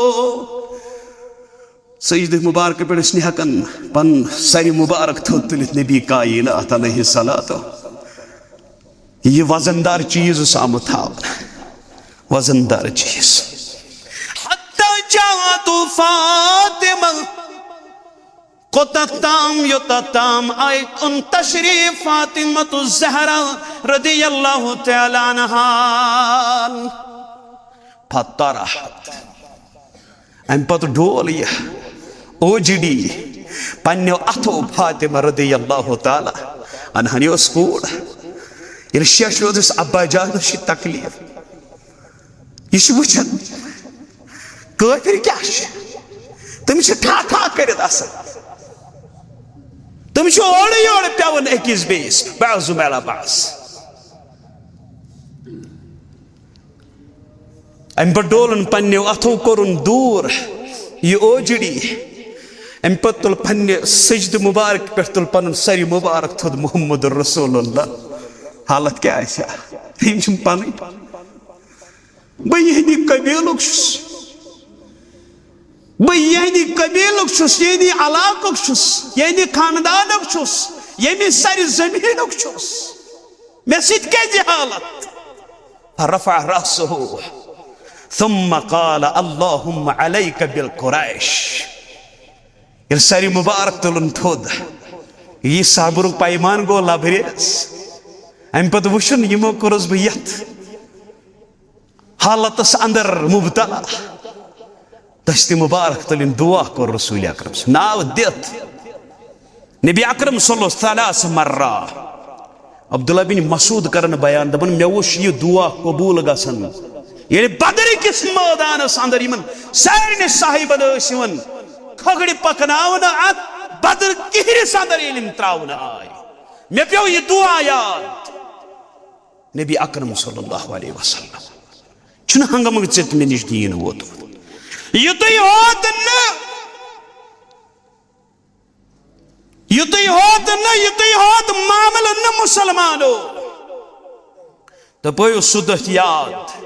سجدٕ مبارک پٮ۪ٹھ ٲسۍ نہٕ ہٮ۪کان پنُن سرِ مبارک تھوٚد تُلِتھ نبی کائنات علیہ الصلوۃ۔ یہِ وزن دار چیز اوس آمُت تھاونہٕ، وزن دار چیز۔ حتی جاءت فاطمہ، کوٚتتھ تام یوٚتتھ تام آیہِ اوٚن تشریف فاطمہ الزہرا رضی اللہ تعالی عنہا۔ فطرحت۔ امہِ پتہٕ ڈول یہِ اوجڑی پننیو اتھو فاطمہ رضی اللہ تعالی عنہا۔ یہِ اوس کوٗر۔ ییٚلہِ شیشہٕ روٗدُس ابا جانس چھِ تکلیف۔ یہِ چھُ وٕچھان کٲفِر کیٛاہ چھِ۔ تِم چھِ ٹھاہ ٹھاہ کٔرِتھ آسان۔ تِم چھِ اورٕ یورٕ پٮ۪وان أکِس بیٚیِس، بعض میلا بعض۔ امہِ پتہٕ ڈولُن پننیو اتھو کوٚرُن دوٗر یہِ اوجڑی۔ امہِ پتہٕ تُل پننہِ سجدٕ مبارک پٮ۪ٹھ تُل پنُن سرِ مبارک تھوٚد محمد رسول اللہ۔ حالت کیٛاہ آسہِ ہا؟ یِم چھِم پنٕنۍ۔ بہٕ یِہنٛدِ قبیلُک چھُس۔ بہٕ یِہنٛدِ قبیلُک چھُس، یِہنٛدِ علاقُک چھُس، یِہنٛدِ خاندانُک چھُس، ییٚمہِ سرِ زمینُک چھُس۔ مےٚ سۭتۍ کیٛازِ حالت؟ فرفع رأسه ثم قال اللهم عليك بالقريش۔ ییٚلہِ سرِ مبارک تُلُن تھوٚد، یہِ صبرُک پیمان گوٚو لبریز۔ امہِ پتہٕ وٕچھُن یِمو کوٚرُس بہٕ یتھ حالتس اندر مبتلا۔ دستِ مبارک تُلِن دعا کوٚر رسول اکرم صلی اللہ علیہ وسلم ناو دِتھ۔ نبی اکرم صلی اللہ علیہ وسلم مرہ۔ عبداللہ بن مسعود کرن بیان، دپان، مےٚ وُچھ یہِ دعا قبول گژھان۔ ییٚلہِ بدر کِس مٲدانس اندر یِمن سارنٕے صاحبن ٲسۍ یِوان کھگرِ پکناونہٕ اتھ بدر کِہرِس اندر ییٚلہِ یِم تراونہٕ آے، مےٚ پیوٚو یہِ دعا یاد۔ نبی اکرم صلی اللہ علیہ وسلم چھُنہٕ ہنگامہٕ ژِتھ مےٚ نِش دیٖن ووتمُت۔ یُتُے ہوت نہٕ، یُتُے ہوت نہٕ، یُتُے ہوت معاملہٕ نہٕ مسلمانو۔ تہٕ پٲیِو سُہ دۄہ تہِ یاد،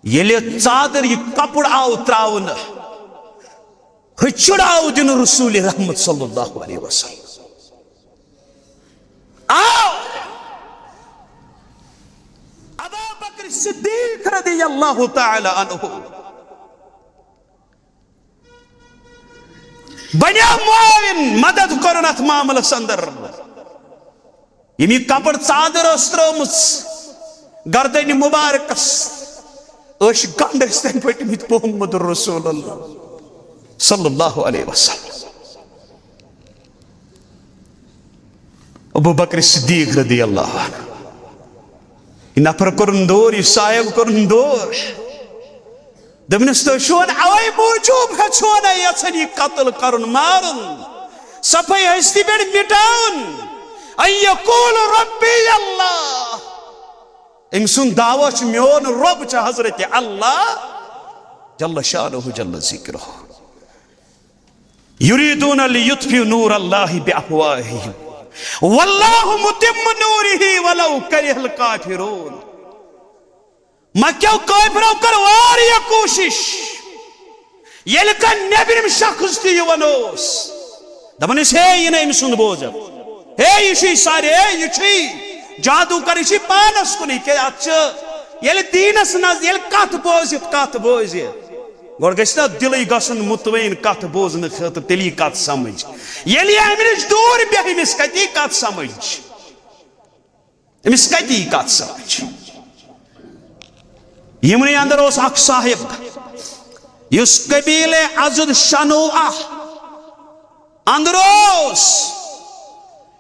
ییٚلہِ ژادر یہِ کپُر آو تراونہٕ، ہُہ چُڑاو دِنہٕ رسول رحمت صلی اللہ علیہ وسلم۔ آو ابا بکر صدیق رضی اللہ تعالی عنہ، بنیو معاون، مدد کرن اتھ معاملس اندر۔ ییٚمہِ کپر ژادر ٲس ترٲومٕژ گردنہِ مبارکس، أچھ گنڈ ٲسۍ تٔمۍ پٔٹمٕتۍ محمد رسول اللہ صلی اللہ علیہ وسلم۔ ابو بکر صدیق رضی اللہ عنہ، یہِ نفر کوٚرُن دور، یہِ صاحب کوٚرُن دور۔ دوٚپنس، تُہۍ چھِو اوے موٗجوٗب ہیٚژھو نہ یژھان یہِ قتل کرُن، مارُن، صفحہ ہستی پٮ۪ٹھ مٹاوُن۔ ان یقول ربی اللہ۔ أمۍ سُنٛد دعویٰ چھُ، میون رب چھُ حضرت اللہ جل شانہ جل ذکرہ۔ یریدون لیطفئوا نور اللہ بافواہہم واللہ متم نورہ ولو کرہ الکافرون۔ مکیو کافرو کٔر واریاہ کوٗشِش، ییٚلہِ کانٛہہ نیٚبرِم شخص تہِ یِوان اوس، دَپان ٲسۍ، ہے، یہِ نہٕ أمۍ سُنٛد بوزان، ہے، یہِ چھُے سارے، ہے، یہِ چھُے جادو کَران، یہِ چھُے پانَس کُنُے، کیٛازِ اَتھ چھِ، ییٚلہِ دیٖنَس نَز-، ییٚلہِ کَتھ بوزِ، کَتھ بوزِ، گۄڈٕ گژھِ نا دِلٕے گژھُن مطمئن کَتھ بوزنہٕ خٲطرٕ، تیٚلہِ یی کَتھ سَمٕجھ۔ ییٚلہِ یہِ اَمہِ نِش دوٗر بیٚہہِ، أمِس کَتہِ یی کَتھ سَمٕجھ؟ أمِس کَتہِ یی کَتھ سَمٕجھ؟ یِمنٕے اندر اوس اکھ صاحب، یُس قبیلے ازد شنوعہ اندر اوس۔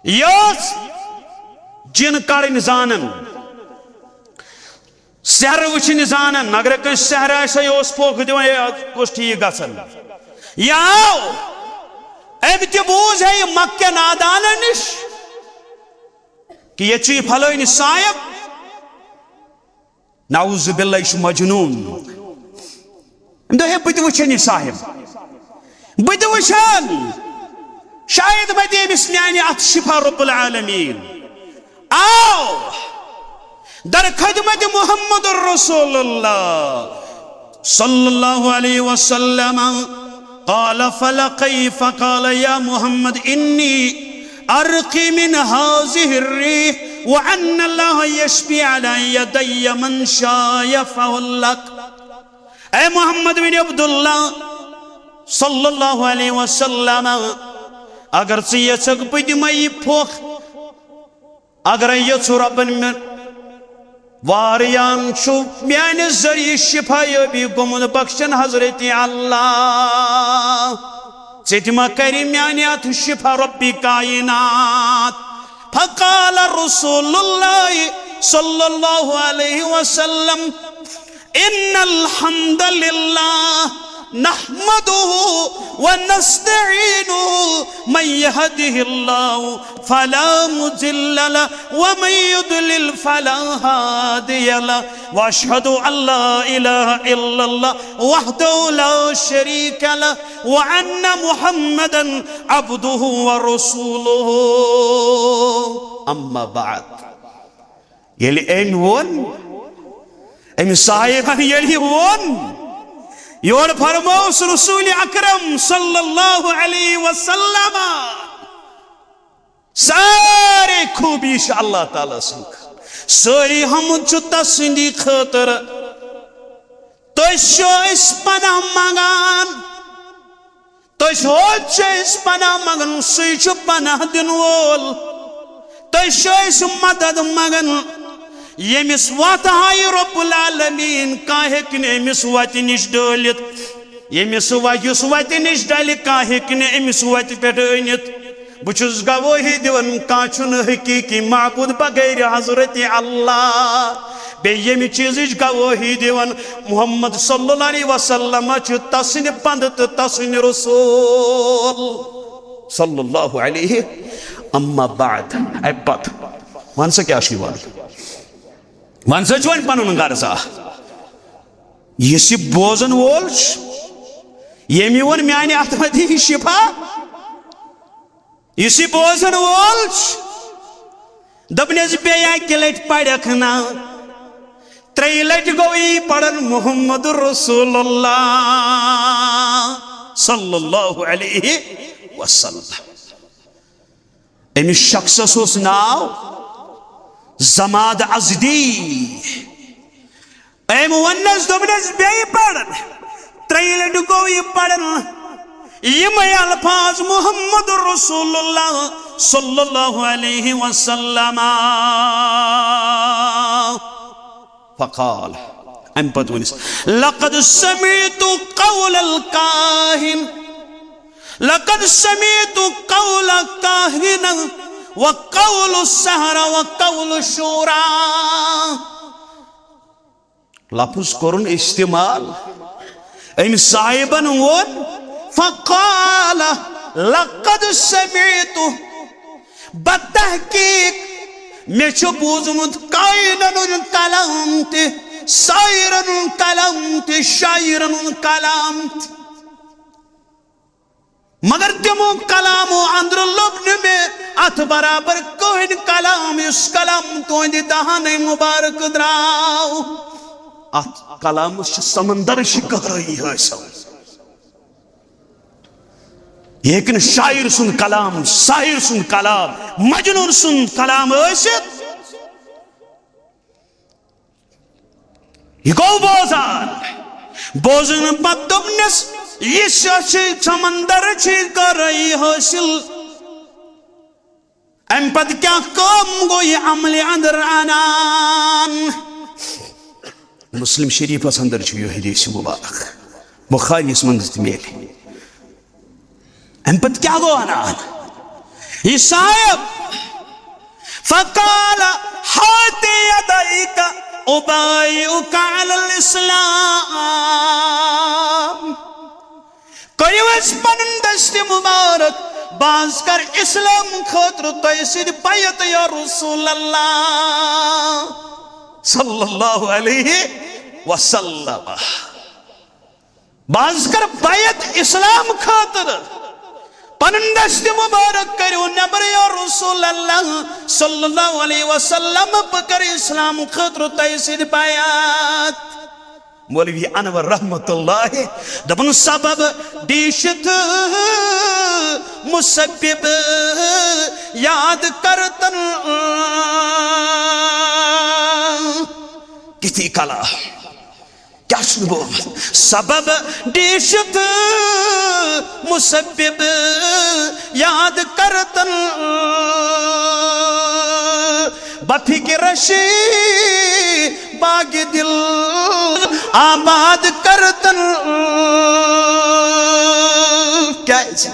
یہِ اوس جِن کڑٕنۍ زانان، سحر وٕچھِنۍ زانان۔ اگر کٲنٛسہِ سحر آسہِ ہا، یہِ اوس پھوکھ دِوان، ہے، کُس ٹھیٖک گژھان۔ یہِ آو، أمۍ تہِ بوٗز ہے یہِ مکہ نادانن نِش کہِ ییٚتہِ چھُ یہِ فلٲنۍ صاحب، نعوذ باللہ، یہِ چھُ مجنون۔ أمۍ دوٚپ، ہے، بہٕ تہِ وٕچھن یہِ صاحب، بہٕ تہِ وٕچھن، شاید وَتہِ أمِس میانہِ اَتھٕ شفا رب العالمین۔ آو در خدمت محمد رسول اللہ صلی اللہ علیہ وسلم۔ قال فلقی فقال یا محمد انی ارقی من هذه الريح وان الله يشفي على يدي من شاء فهو لك۔ اے محمد بن عبداللہ صلی اللہ علیہ وسلم، اگر ژٕ یژھکھ بہٕ دِمے یہِ پھۄکھ، اگرے یژھو رۄبن مےٚ واریاہن چھُ میانہِ ذٔریعہٕ شفا یٲبی گوٚمُت، بخشن حضرت اللہ، ژےٚ تہِ ما کرِ میانہِ اتھٕ شفا رۄبِ کائنات؟ فقال رسول اللہ صلی اللہ علیہ وسلم، ان الحمد للہ نحمده ونستعينه، من يهده الله فلا مضل له ومن يضلل فلا هادي له، وأشهد أن لا إله إلا الله وحده لا شريك له وأن محمدا عبده ورسوله. أما بعد، ییٚلہِ أمۍ ووٚن، أمۍ صاحبن ییٚلہِ یہِ ووٚن، یورٕ فرمووُس رسول اکرم صلی اللہ علیہ وسلم، سارے خوٗبی چھِ اللہ تعالیٰ سٕنٛدِ خٲطرٕ، سٲری حمد چھُ تس سٕنٛدی خٲطرٕ۔ تُہۍ چھِو أسۍ پناہ منٛگان، تُہۍ چھِو، چھِ أسۍ پناہ منٛگان، سُے چھُ پناہ دِنہٕ وول۔ تُہۍ چھِو أسۍ مدد منٛگان، ییٚمِس وتھ ہایہِ رب العالمین، کانٛہہ ہیٚکہِ نہٕ أمِس وتہِ نِش ڈٲلِتھ۔ ییٚمِس و-، یُس وتہِ نِش ڈلہِ، کانٛہہ ہیٚکہِ نہٕ أمِس وتہِ پٮ۪ٹھ أنِتھ۔ بہٕ چھُس گوٲہی دِوان، کانٛہہ چھُنہٕ حقیٖقی معبوٗد بغٲر حضرت اللہ۔ بیٚیہِ ییٚمہِ چیٖزٕچ گوٲہی دِوان، محمد صلی اللہ علیہ وسلم چھُ تسٕنٛدِ بندٕ تہٕ تسٕنٛدِ رسول صلی اللہ علیہ۔ اما بعد، اَمہِ پتہٕ وَن سا کیٛاہ چھُے وَنُن؟ وَن سا چھُ وۄنۍ پَنُن غرضا۔ یُس یہِ بوزن وول چھُ، ییٚمۍ ووٚن میانہِ اَتھٕ مہ دِیہِ شفا، یُس یہِ بوزن وول چھُ، دوٚپنَس، بیٚیہِ اَکہِ لَٹہِ پَرَکھ نا؟ ترٛیٚیہِ لَٹہِ گوٚو یی پَران محمد رسول اللہ صلی اللہ علیہ وسلم۔ أمِس شخصس اوس ناو زماد ازدی۔ أمۍ ووٚننَس، دوٚپنَس، بیٚیہِ پَر۔ ترٛیٚیہِ لَٹہِ گوٚو یہِ پَران۔ یِمے الفاظ محمد رسول اللہ صلی اللہ علیہ وسلم۔ فقال، امہِ پتہٕ ووٚنُس، لقد سمعت قول الکاہن، لقد سمعت قول کاہن وقول السحرہ وقول الشعراء۔ لفظ کوٚرُن استعمال۔ أمۍ صاحبن ووٚن، فقال، لقد سمعت، بتحقیق مےٚ چھُ بوٗزمُت کاہنن ہُنٛد کلام تہِ، ساحرن ہُنٛد کلام تہِ، شاعرن ہُنٛد کلام تہِ۔ مگر تِمو کلامو اندرٕ لوٚب نہٕ مےٚ اتھ برابر کٕہٕنۍ کلام، یُس کلام تُہنٛدِ دہانٕے مبارک درٛاو۔ اتھ کلامس چھِ سمندرٕچ گہرٲیی حٲصِل۔ یہِ ہیٚکہِ نہٕ شاعر سُنٛد کلام، ساحر سُنٛد کلام، مجنون سُنٛد کلام ٲسِتھ۔ یہِ گوٚو بوزان۔ بوزنہٕ پتہٕ دوٚپنس، یہِ چھا چھِ سمندر چھِ گرٲیی حٲصِل۔ امہِ پتہٕ کیٛاہ کٲم گوٚو یہِ عملہِ اندر انان؟ مسلم شریفس اندر چھُ یہِ حدیث مبارک، بخاریس منٛز تہِ میلہِ۔ امہِ پتہٕ کیٛاہ گوٚو انان؟ یہِ صاحب، فقال، ہات یدیک ابایعک علی الاسلام۔ کٔرِو حظ پنُن دستِ مبارک، بہٕ حظ کر اسلام خٲطرٕ تۄہہِ سۭتۍ بیعت یا رسول اللہ صلی اللہ علیہ وسلم۔ بہٕ حظ کر بیعت اسلام خٲطرٕ۔ پنُن دستِ مبارک کٔرِو نٮ۪بر یا رسول اللہ صلی اللہ علیہ وسلم، بہٕ کر اسلام خٲطرٕ تۄہہِ سۭتۍ بیعت۔ مولوی انور رحمت اللہ دپان، سبب ڈیشت مسبب یاد کرتن۔ کتھی کلا کیا چھُ گوٚمُت؟ سبب ڈیشت مسبب یاد کرتن، بفکرش باغ دل آباد کرتن۔ کیازِ؟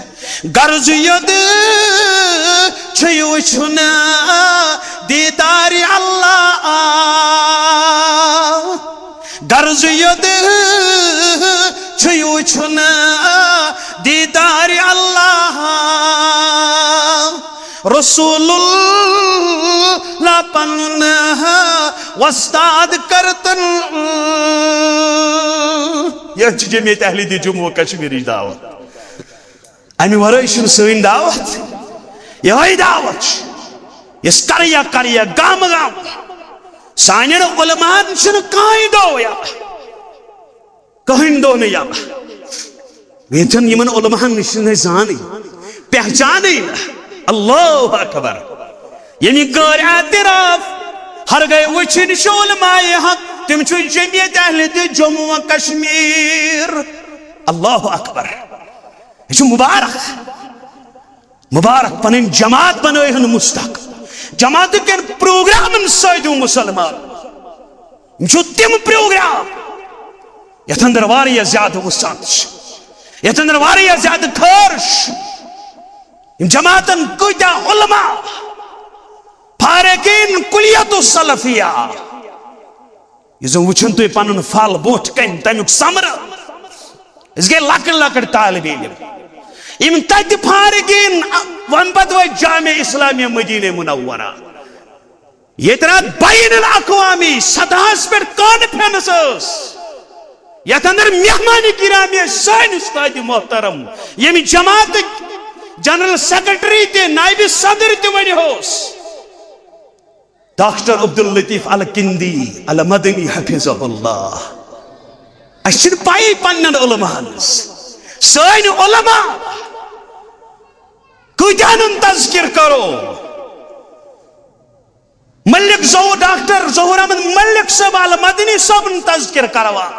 غرض یوت چھُ وٕچھُن دیدار اللہ۔ غرض یوت چھُ وٕچھُن دیدار اللہ۔ رسول اللہ پنُن وۄستاد کرتن۔ یہِ چھِ جمعیت اہل دِ جموں و کشمیرٕچ دعوت۔ امہِ ورٲے چھُنہٕ سٲنۍ دعوت۔ یِہوٚے دعوت چھِ۔ یۄس قریہ قریہ، گامہٕ گامہٕ، سانٮ۪ن علماہن چھُنہٕ کٕہٕنۍ دۄہ یلہٕ۔ کٕہٕنۍ دۄہ نہٕ یلہٕ۔ ییٚتٮ۪ن یِمن علماہن نِش چھِنہٕ أسۍ زانٕے، پہچانٕے نہٕ۔ اللہ اکبر۔ ییٚمہِ غٲر اعتراف ہرگاہ وٕچھِنۍ چھِ علماء حق، تِم چھِ جمعیت اہل دِ جموں و کشمیر۔ اللہ اکبر۔ یہِ چھُ مبارک، مبارک۔ پنٕنۍ جماعت بنٲیہن مستحق، جماعت کٮ۪ن پروگرامن سۭتۍ مسلمان۔ یِم چھِ تِم پروگرام یتھ اندر واریاہ زیادٕ وسعت چھِ، یتھ اندر واریاہ زیادٕ خٲر چھِ۔ یِم جماعتن کۭتیاہ علماء، فارغین کلیت السلفیہ، یُس زن وٕچھُن تُہۍ پنُن پھل برونٛٹھ کنہِ، تمیُک ثمرٕ۔ أسۍ گٔے لۄکٕٹۍ لۄکٕٹۍ طالب علم۔ یِم تتہِ فارغین، وۄنۍ پتہٕ وٲتۍ جامع اسلامیہ مدینہ منورہ۔ ییٚتہِ راتھ بین الاقوامی سطحس پٮ۪ٹھ کانفرنس ٲس، یتھ اندر مہمان گرامی ٲسۍ سٲنۍ استاد محترم، ییٚمہِ جماعتٕکۍ جنرل سیکرٹری تہِ، نائب صدر تہِ وۄنۍ اوس۔ ڈاکٹر عبداللطیف الکندی المدنی حفظہ اللہ۔ اَسہِ چھِنہٕ پَیی پنٛنٮ۪ن علماہَن ہٕنٛز۔ سٲنۍ علماء کۭتیٛاہَن ہُنٛد تذکر کرو؟ ملک ظہور، ڈاکٹر ظہور احمد ملک صٲب المدنی صٲبُن تذکر کروا؟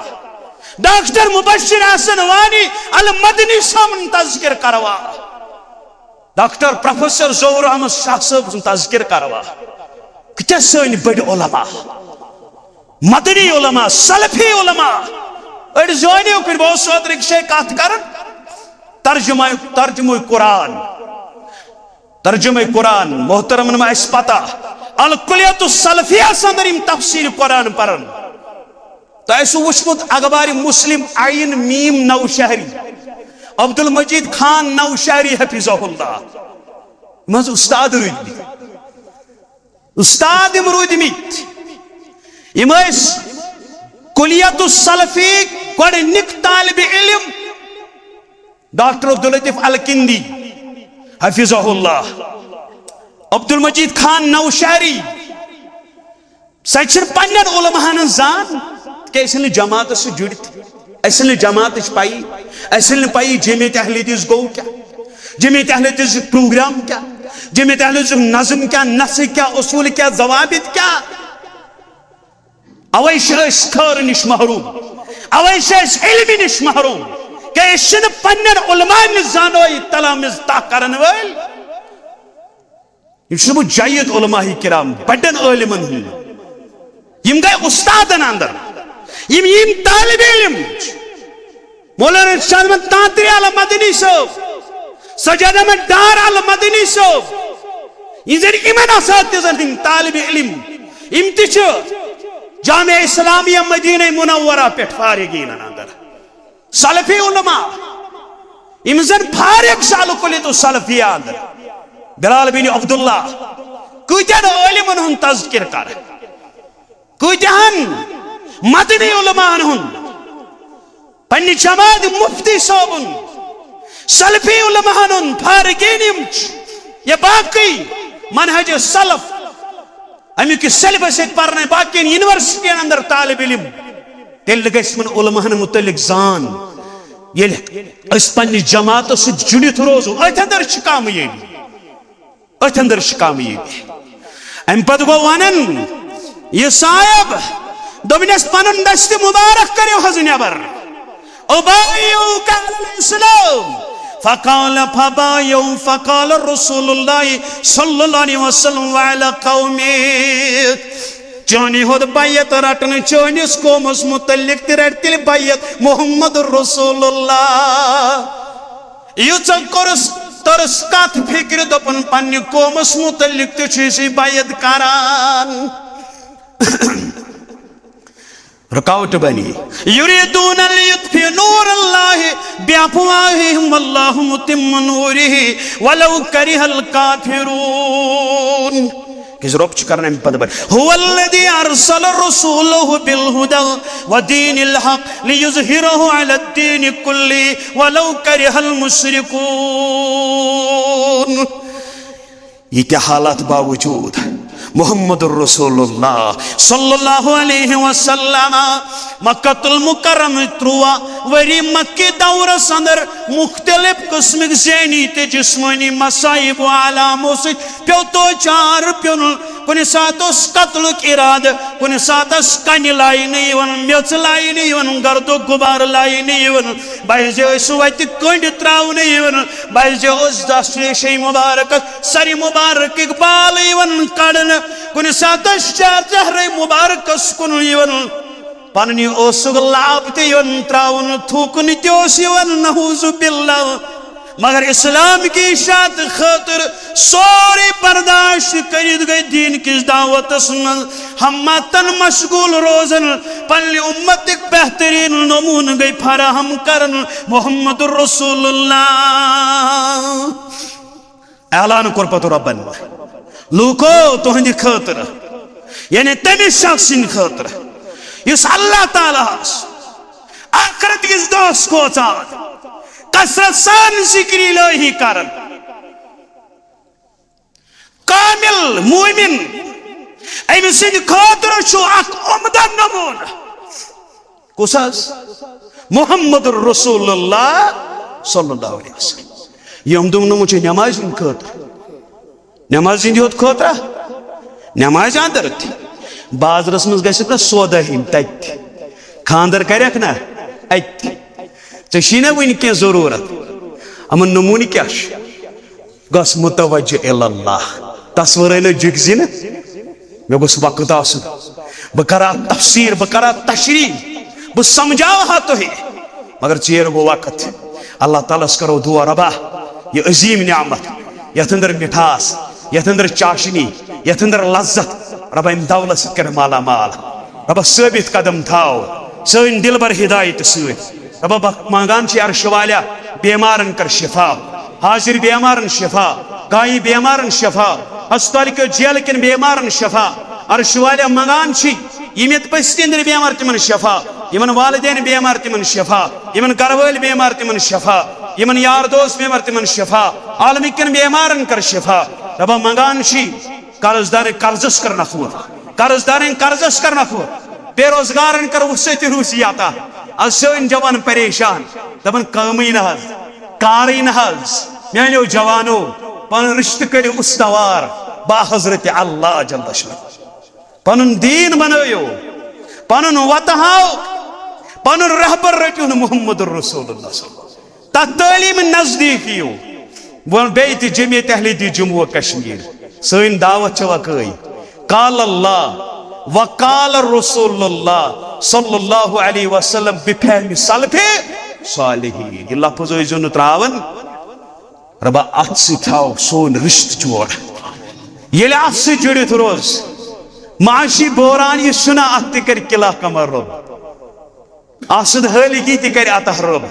ڈاکٹر مبشر احسن وانی المدنی صٲبُن تذکر کروا، ڈاکٹر پروفیسر ظہور احمد شاہ صٲب سُنٛد تذکر کروا۔ کۭتیاہ سٲنۍ بٔڑۍ علماء، مدنی علماء، سلفی علماء، أڑۍ زٲنِو کُنہِ، بہٕ اوسُس اوترٕ أکِس جایہِ کتھ کران، ترجمہ، ترجمہ قرآن، ترجمہ قرآن، محترمن ما آسہِ پتہ، الکلیت السلفیہ اندر یِم تفسیر قرآن پران۔ تۄہہِ آسِوٕ وٕچھمُت اخبار مسلم عین میم نوشہری، عبدالمجید خان نوشہری حفظہ اللہ۔ یِم حظ استاد روٗدۍمٕتۍ، استاد یِم روٗدۍمٕتۍ۔ یِم ٲسۍ کلیت السلفی گۄڈٕنِکۍ طالب علم ڈاکٹر عبداللطیف الکندی حفظہ اللہ، عبدالمجید خان نوشہری۔ سۄ چھِنہٕ پننٮ۪ن علماہن ہٕنٛز زان، کیٛازِ أسۍ چھِنہٕ جماعتس سۭتۍ جُڑِتھ۔ اَسہِ چھِنہٕ جماعتٕچ پَیی، اَسہِ چھِنہٕ پَیی جماعت اہل حدیث گوٚو کیٛاہ، جماعت اہل حدیثُک پروگرام کیٛاہ، جماعت اہل حدیثُک نظم کیٛاہ، نسق کیٛاہ، اصوٗل کیٛاہ، ضوابط کیٛاہ۔ اوے چھِ أسۍ خٲر نِش محروم، اوے چھِ أسۍ علمہِ نِش محروم، کیٛازِ أسۍ چھِنہٕ پننٮ۪ن علماہن نِش زانوے تلامذ طے کرن وٲلۍ۔ یِم چھُس بہٕ جید علماء کرام، بڑٮ۪ن عٲلمن ہُنٛد۔ یِم گٔے استادن اندر۔ یِم، یِم طالب علم چھِ۔ مولانا ارشاد احمد تانتری المدنی صٲب، سجاد احمد ڈار المدنی صٲب، یِم زن یِمن اساتذن ہٕنٛدۍ طالب علم، یِم تہِ چھِ جامعہ اسلامیہ مدینہ منورہ پٮ۪ٹھ فارغین اندر۔ سلفی علماء، یِم زن فارغ چھِ الکلیت السلفیہ اندر۔ بلال بن عبداللہ، کۭتیاہ عٲلمن ہُنٛد تذکر کر، کۭتیاہن مدنی علماہن ہُنٛد، پننہِ جماعت مفتی صٲبُن، سلفی علماہن ہُنٛد، فارغین یِم چھِ، یا باقی منہج سلف، امیُک یہِ سیلبس ییٚتہِ پرنہٕ باقین یونیورسٹین اندر طالب علم، تیٚلہِ گژھِ یِمن علماہن متعلق زان۔ ییٚلہِ أسۍ پننہِ جماعتس سۭتۍ جُڑِتھ روزو، أتھۍ اندر چھِ کامیٲبی، أتھۍ اندر چھِ کامیٲبی۔ امہِ پتہٕ گوٚو ونان، یہِ صاحب، دوٚپنس، پنُن دستہِ مبارک کٔرِو حظ نٮ۪بر۔ أبايعك على الإسلام؟ فقال فبايعوا، فقال رسول الله صلى الله عليه وسلم وعلى قومه۔ چٲنی ہوت بیعت رٹنہٕ چٲنِس قومس متعلق تہِ رٹہِ تیٚلہِ بیعت محمد رسول اللہ۔ ییٖژاہ کٔرٕس، تٔرٕس کتھ فکرِ، دوٚپُن، پننہِ قومس متعلق تہِ چھُ أسۍ بیعت کران۔ رکاوٹ بنی۔ يريدون ليطفئوا نور الله بأفواههم والله متم نوره ولو كره الكافرون۔ کیازِ رۄب چھُ کران امہِ پتہٕ بر، هو الذي أرسل رسوله بالهدى ودين الحق ليظهره على الدين كله ولو كره المشركون۔ یہِ تہِ حالات باوجود محمد رسول اللہ صلی اللہ علیہ وسلم مکۃ المکرمہ ترٛواہ ؤری مکی دورس اندر مختلف قسمٕکۍ ذہنی تہٕ جسمٲنی مصائب و آلامو سۭتۍ پیوٚو تو چار پیوٚن۔ کُنہِ ساتہٕ اوس قتلُک ارادٕ، کُنہِ ساتہٕ ٲس کنہِ لاینہٕ یِوان، میٚژ لاینہٕ یِوان، گردُک غبار لاینہٕ یِوان، بعضے ٲسۍ وتہِ کٔنٛڈۍ تراونہٕ یِوان، بعضے اوس دس ریشے مبارکس سرِ مبارکٕکۍ بال یِوان کڑنہٕ، کُنہِ ساتہٕ ٲسۍ چا-، چہرے مبارکس کُن یِوان۔ پننہِ اوسُکھ لاب تہِ یِوان تراونہٕ، تھوٗکُن تہِ اوس یِوان، نعوذ باللہ۔ مگر اسلام کی اشاعت خٲطرٕ سورُے برداشت کٔرِتھ گٔے دین کِس دعوتس منٛز ہمتن مشغول روزان، پننہِ امتٕکۍ بہترین نمونہٕ گٔے فراہم کران۔ محمد رسول اللہ۔ اعلان کوٚر پتہٕ رۄبن، لوٗکو، تُہنٛدِ خٲطرٕ، یعنی تٔمِس شخص سٕنٛدِ خٲطرٕ یُس اللہ تعالیٰ ہس ٲخرت کِس دۄہس کھوژان، کثرت سان ذکر الہی کران، کامل مومن، أمۍ سٕنٛدِ خٲطرٕ چھُ اکھ عمدہ نمونہٕ۔ کُس حظ؟ محمد رسول اللہ صلی اللہ علیہ وسلم۔ یہِ عمدہ نمونہٕ چھُ نمازِ ہٕنٛدِ خٲطرٕ۔ نمازِ ہٕنٛدِ یوت خٲطرٕ؟ نمازِ اندر تہِ۔ بازرس منٛز گژھکھ نہ سودا ہیٚنۍ تتہِ تہِ۔ خانٛدر کرکھ نہ، اتہِ۔ ژےٚ چھی نہ وٕنہِ کینٛہہ ضروٗرت؟ یِمن نموٗنہٕ کیٛاہ چھُ؟ گژھ متوجہ الی اللہ، تس ورٲے نہ جُگزِ نہٕ۔ مےٚ گوٚژھ وقت آسُن، بہٕ کرٕ اتھ تفسیر، بہٕ کرٕ اتھ تشریح، بہٕ سمجھاوٕ ہا تۄہہِ، مگر ژیر گوٚو وقت۔ اللہ تعالیٰ ہس کرو دعا، ربا، یہِ عظیٖم نعمت، یتھ اندر مٹھاس، یتھ اندر چاشنی، یتھ اندر لذت، ربا، امہِ دولت سۭتۍ کر مالا مال۔ ربا، ثٲبت قدم تھاو سٲنۍ دلبر ہدایت سۭتۍ۔ ربا، بہٕ منگان چھِ عرش والیا، بیمارن کر شفا، حاضر بیمارن شفا، غائب بیمارن شفا، ہسپتال کیو جیل کٮ۪ن بیمارن شفا، عرش والیا منگان چھِ یِم ییٚتہِ پٔژھۍ تِہنٛدۍ بیمار تِمن شفا، یِمن والدین بیمار تِمن شفا، یِمن گرٕ وٲلۍ بیمار تِمن شفا، یِمن یار دوست بیمار تِمن شفا، عالمہٕ کٮ۪ن بیمارن کر شفا۔ ربا منگان چھِ قرض دارن قرضس کر نفور، قرض دارن قرضس کر نفور، بے روزگارن کر وسعت روزی عطا۔ از سٲنۍ جوان پریشان، دپان کٲمٕے نہ حظ، کارٕے نہ حظ۔ میانیو جوانو، پنُن رشتہٕ کٔرِو استوار با حضرت اللہ جل شانہ۔ پنُن دیٖن بنٲیِو، پنُن وتہٕ ہاو، پنُن رہبر رٔٹِو نہٕ محمد رسول اللہ صلی اللہ علیہ وسلم۔ تتھ تعلیٖم نزدیٖک یِیِو۔ وۄنۍ بیٚیہِ تہِ جمعیت اہل حدیث جموں و کشمیر، سٲنۍ دعوت چھِ وۄنۍ کٲے۔ قال اللہ و قال رسول اللہ صلی اللہ علیہ وسلم بفہم سلف صالحین۔ یہِ لفظ ٲسۍزیو نہٕ ترٛاوان۔ ربا، اتھ سۭتۍ تھاو سون رشتہٕ جوڑ۔ ییٚلہِ اتھ سۭتۍ جُڑِتھ روز، معاشی بحران یُس چھُنہ، اتھ تہِ کرِ قلعہ قمر رب۔ آسُد حٲلگی تہِ کرِ عطا رب۔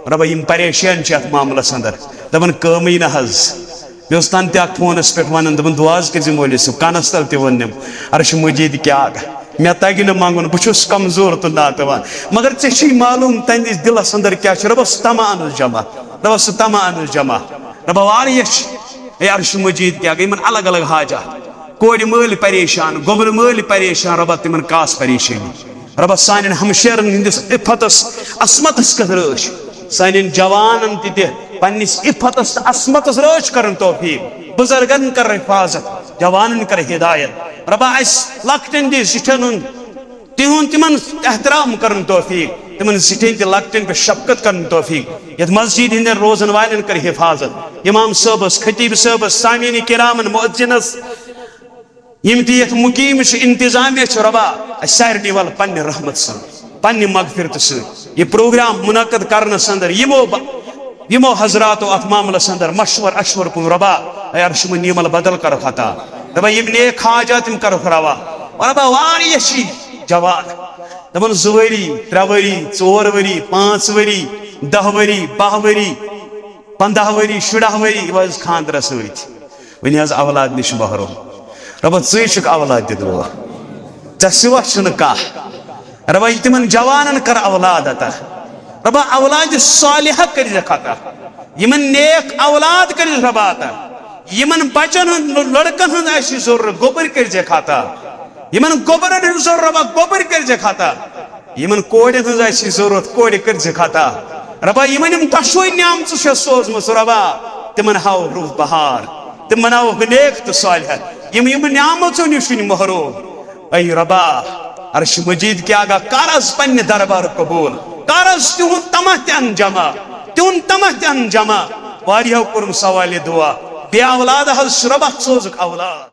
ربا، یِم پریشان چھِ اتھ معاملس اندر، دپان کٲمٕے نہ حظ۔ مےٚ اوس تنہٕ تہِ اکھ فونس پٮ۪ٹھ ونان، دپان دُعا حظ کٔرزِ مولوی صٲب، کنس تل تہِ ووٚننم، عرش مجید کیٛاہ گژھِ؟ مےٚ تگہِ نہٕ منٛگُن، بہٕ چھُس کمزور تہٕ ناتوان۔ مگر ژےٚ چھُے معلوم تہنٛدِس دِلس اندر کیٛاہ چھُ۔ رۄبس سُہ تمعہٕ اَنُس جمع، رۄبس سُہ تمعہٕ اَنُس جمع۔ رۄبا واریاہ چھِ، اے عرش مجید کیٛاہ گٔے، یِمن الگ الگ حاجات۔ کورِ مٲلۍ پریشان، گوٚبرٕ مٲلۍ پریشان، رۄبا تِمن کاس پریشٲنی۔ رۄبا سانٮ۪ن ہمشیرن ہٕنٛدِس عفتس، عصمتس کتھ رٲچھ۔ سانٮ۪ن جوانن تہِ دِ پننِس عفتس تہٕ عصمتس رٲچھ کرن توفیق۔ بُزرگن کر حفاظت، جوانن کر ہدایت۔ رۄبا اسہِ لۄکٹٮ۪ن دِ زِٹھٮ۪ن ہُنٛد، تِہُنٛد تِمن احترام کرن توفیق، تِمن زِٹھٮ۪ن تہِ لۄکٹٮ۪ن پٮ۪ٹھ شفقت کرن توفیق۔ یتھ مسجد ہٕنٛدٮ۪ن روزن والٮ۪ن کر حفاظت، امام صٲبس، خطیب صٲبس، سامعین کرامن، مؤذنس، یِم تہِ یتھ مُقیٖم چھِ، انتظامیہ چھُ، رۄبا اسہِ سارنٕے ول پننہِ رحمت سان، پننہِ مغفرتہٕ سۭتۍ۔ یہِ پروگرام منعقد کرنس اندر یِمو ب-، یِمو حضراتو اتھ معاملس اندر مشور اشور کوٚر، رۄبا اے عرش مجید یِمن بدل کرکھ عطا۔ رۄبا یِم نیک حاجات یِم کرکھ روا۔ رۄبا واریاہ چھِ جوان، دپان زٕ ؤری، ترٛےٚ ؤری، ژور ؤری، پانٛژھ ؤری، دَہ ؤری، باہ ؤری، پنٛداہ ؤری، شُراہ ؤری، یہِ وٲژ خانٛدرس سۭتۍ۔ وۄنۍ حظ اولاد نِش محروم۔ رۄبا ژٕے چھُکھ اولاد دِنہٕ وول، ژےٚ سِوا چھُنہٕ کانٛہہ۔ رۄبا یہِ تِمن جوانن کر اولاد عطا۔ رۄبا اولاد صالحہ کٔرزٮ۪کھ عطا۔ یِمن نیک اولاد کٔرزٮ۪کھ رۄبا عطا۔ یِمن بچن ہُنٛد، لڑکن ہُنٛد آسہِ ضروٗرت، گوٚبٕرۍ کٔرزٮ۪کھ عطا۔ یِمن گوٚبرن ہُنٛد ضروٗرت، رۄبا گوٚبٕرۍ کٔرزٮ۪کھ عطا۔ یِمن کورٮ۪ن ہٕنٛز آسہِ ضروٗرت، کورِ کٔرزٮ۪کھ عطا۔ رۄبا یِمن یِم دۄشوے نعمژٕ چھےٚ سوزمٕژ رۄبا، تِمن ہاوکھ روح بہار، تِمن ہاوکھ نیک تہٕ صالحہ، یِم یِم نعمژو نِش چھِنہٕ محروم۔ اے رۄبا، عرش مجید کیٛاہ گا، کر از پننہِ دربار قبول، کر از تِہُنٛد طمع تہِ ان جمع، تِہُنٛد طمع تہِ ان جمع۔ واریاہو کوٚرُم سوالِ دعا، بے اولاد حظ چھُ، رۄبا سوزُکھ اولاد۔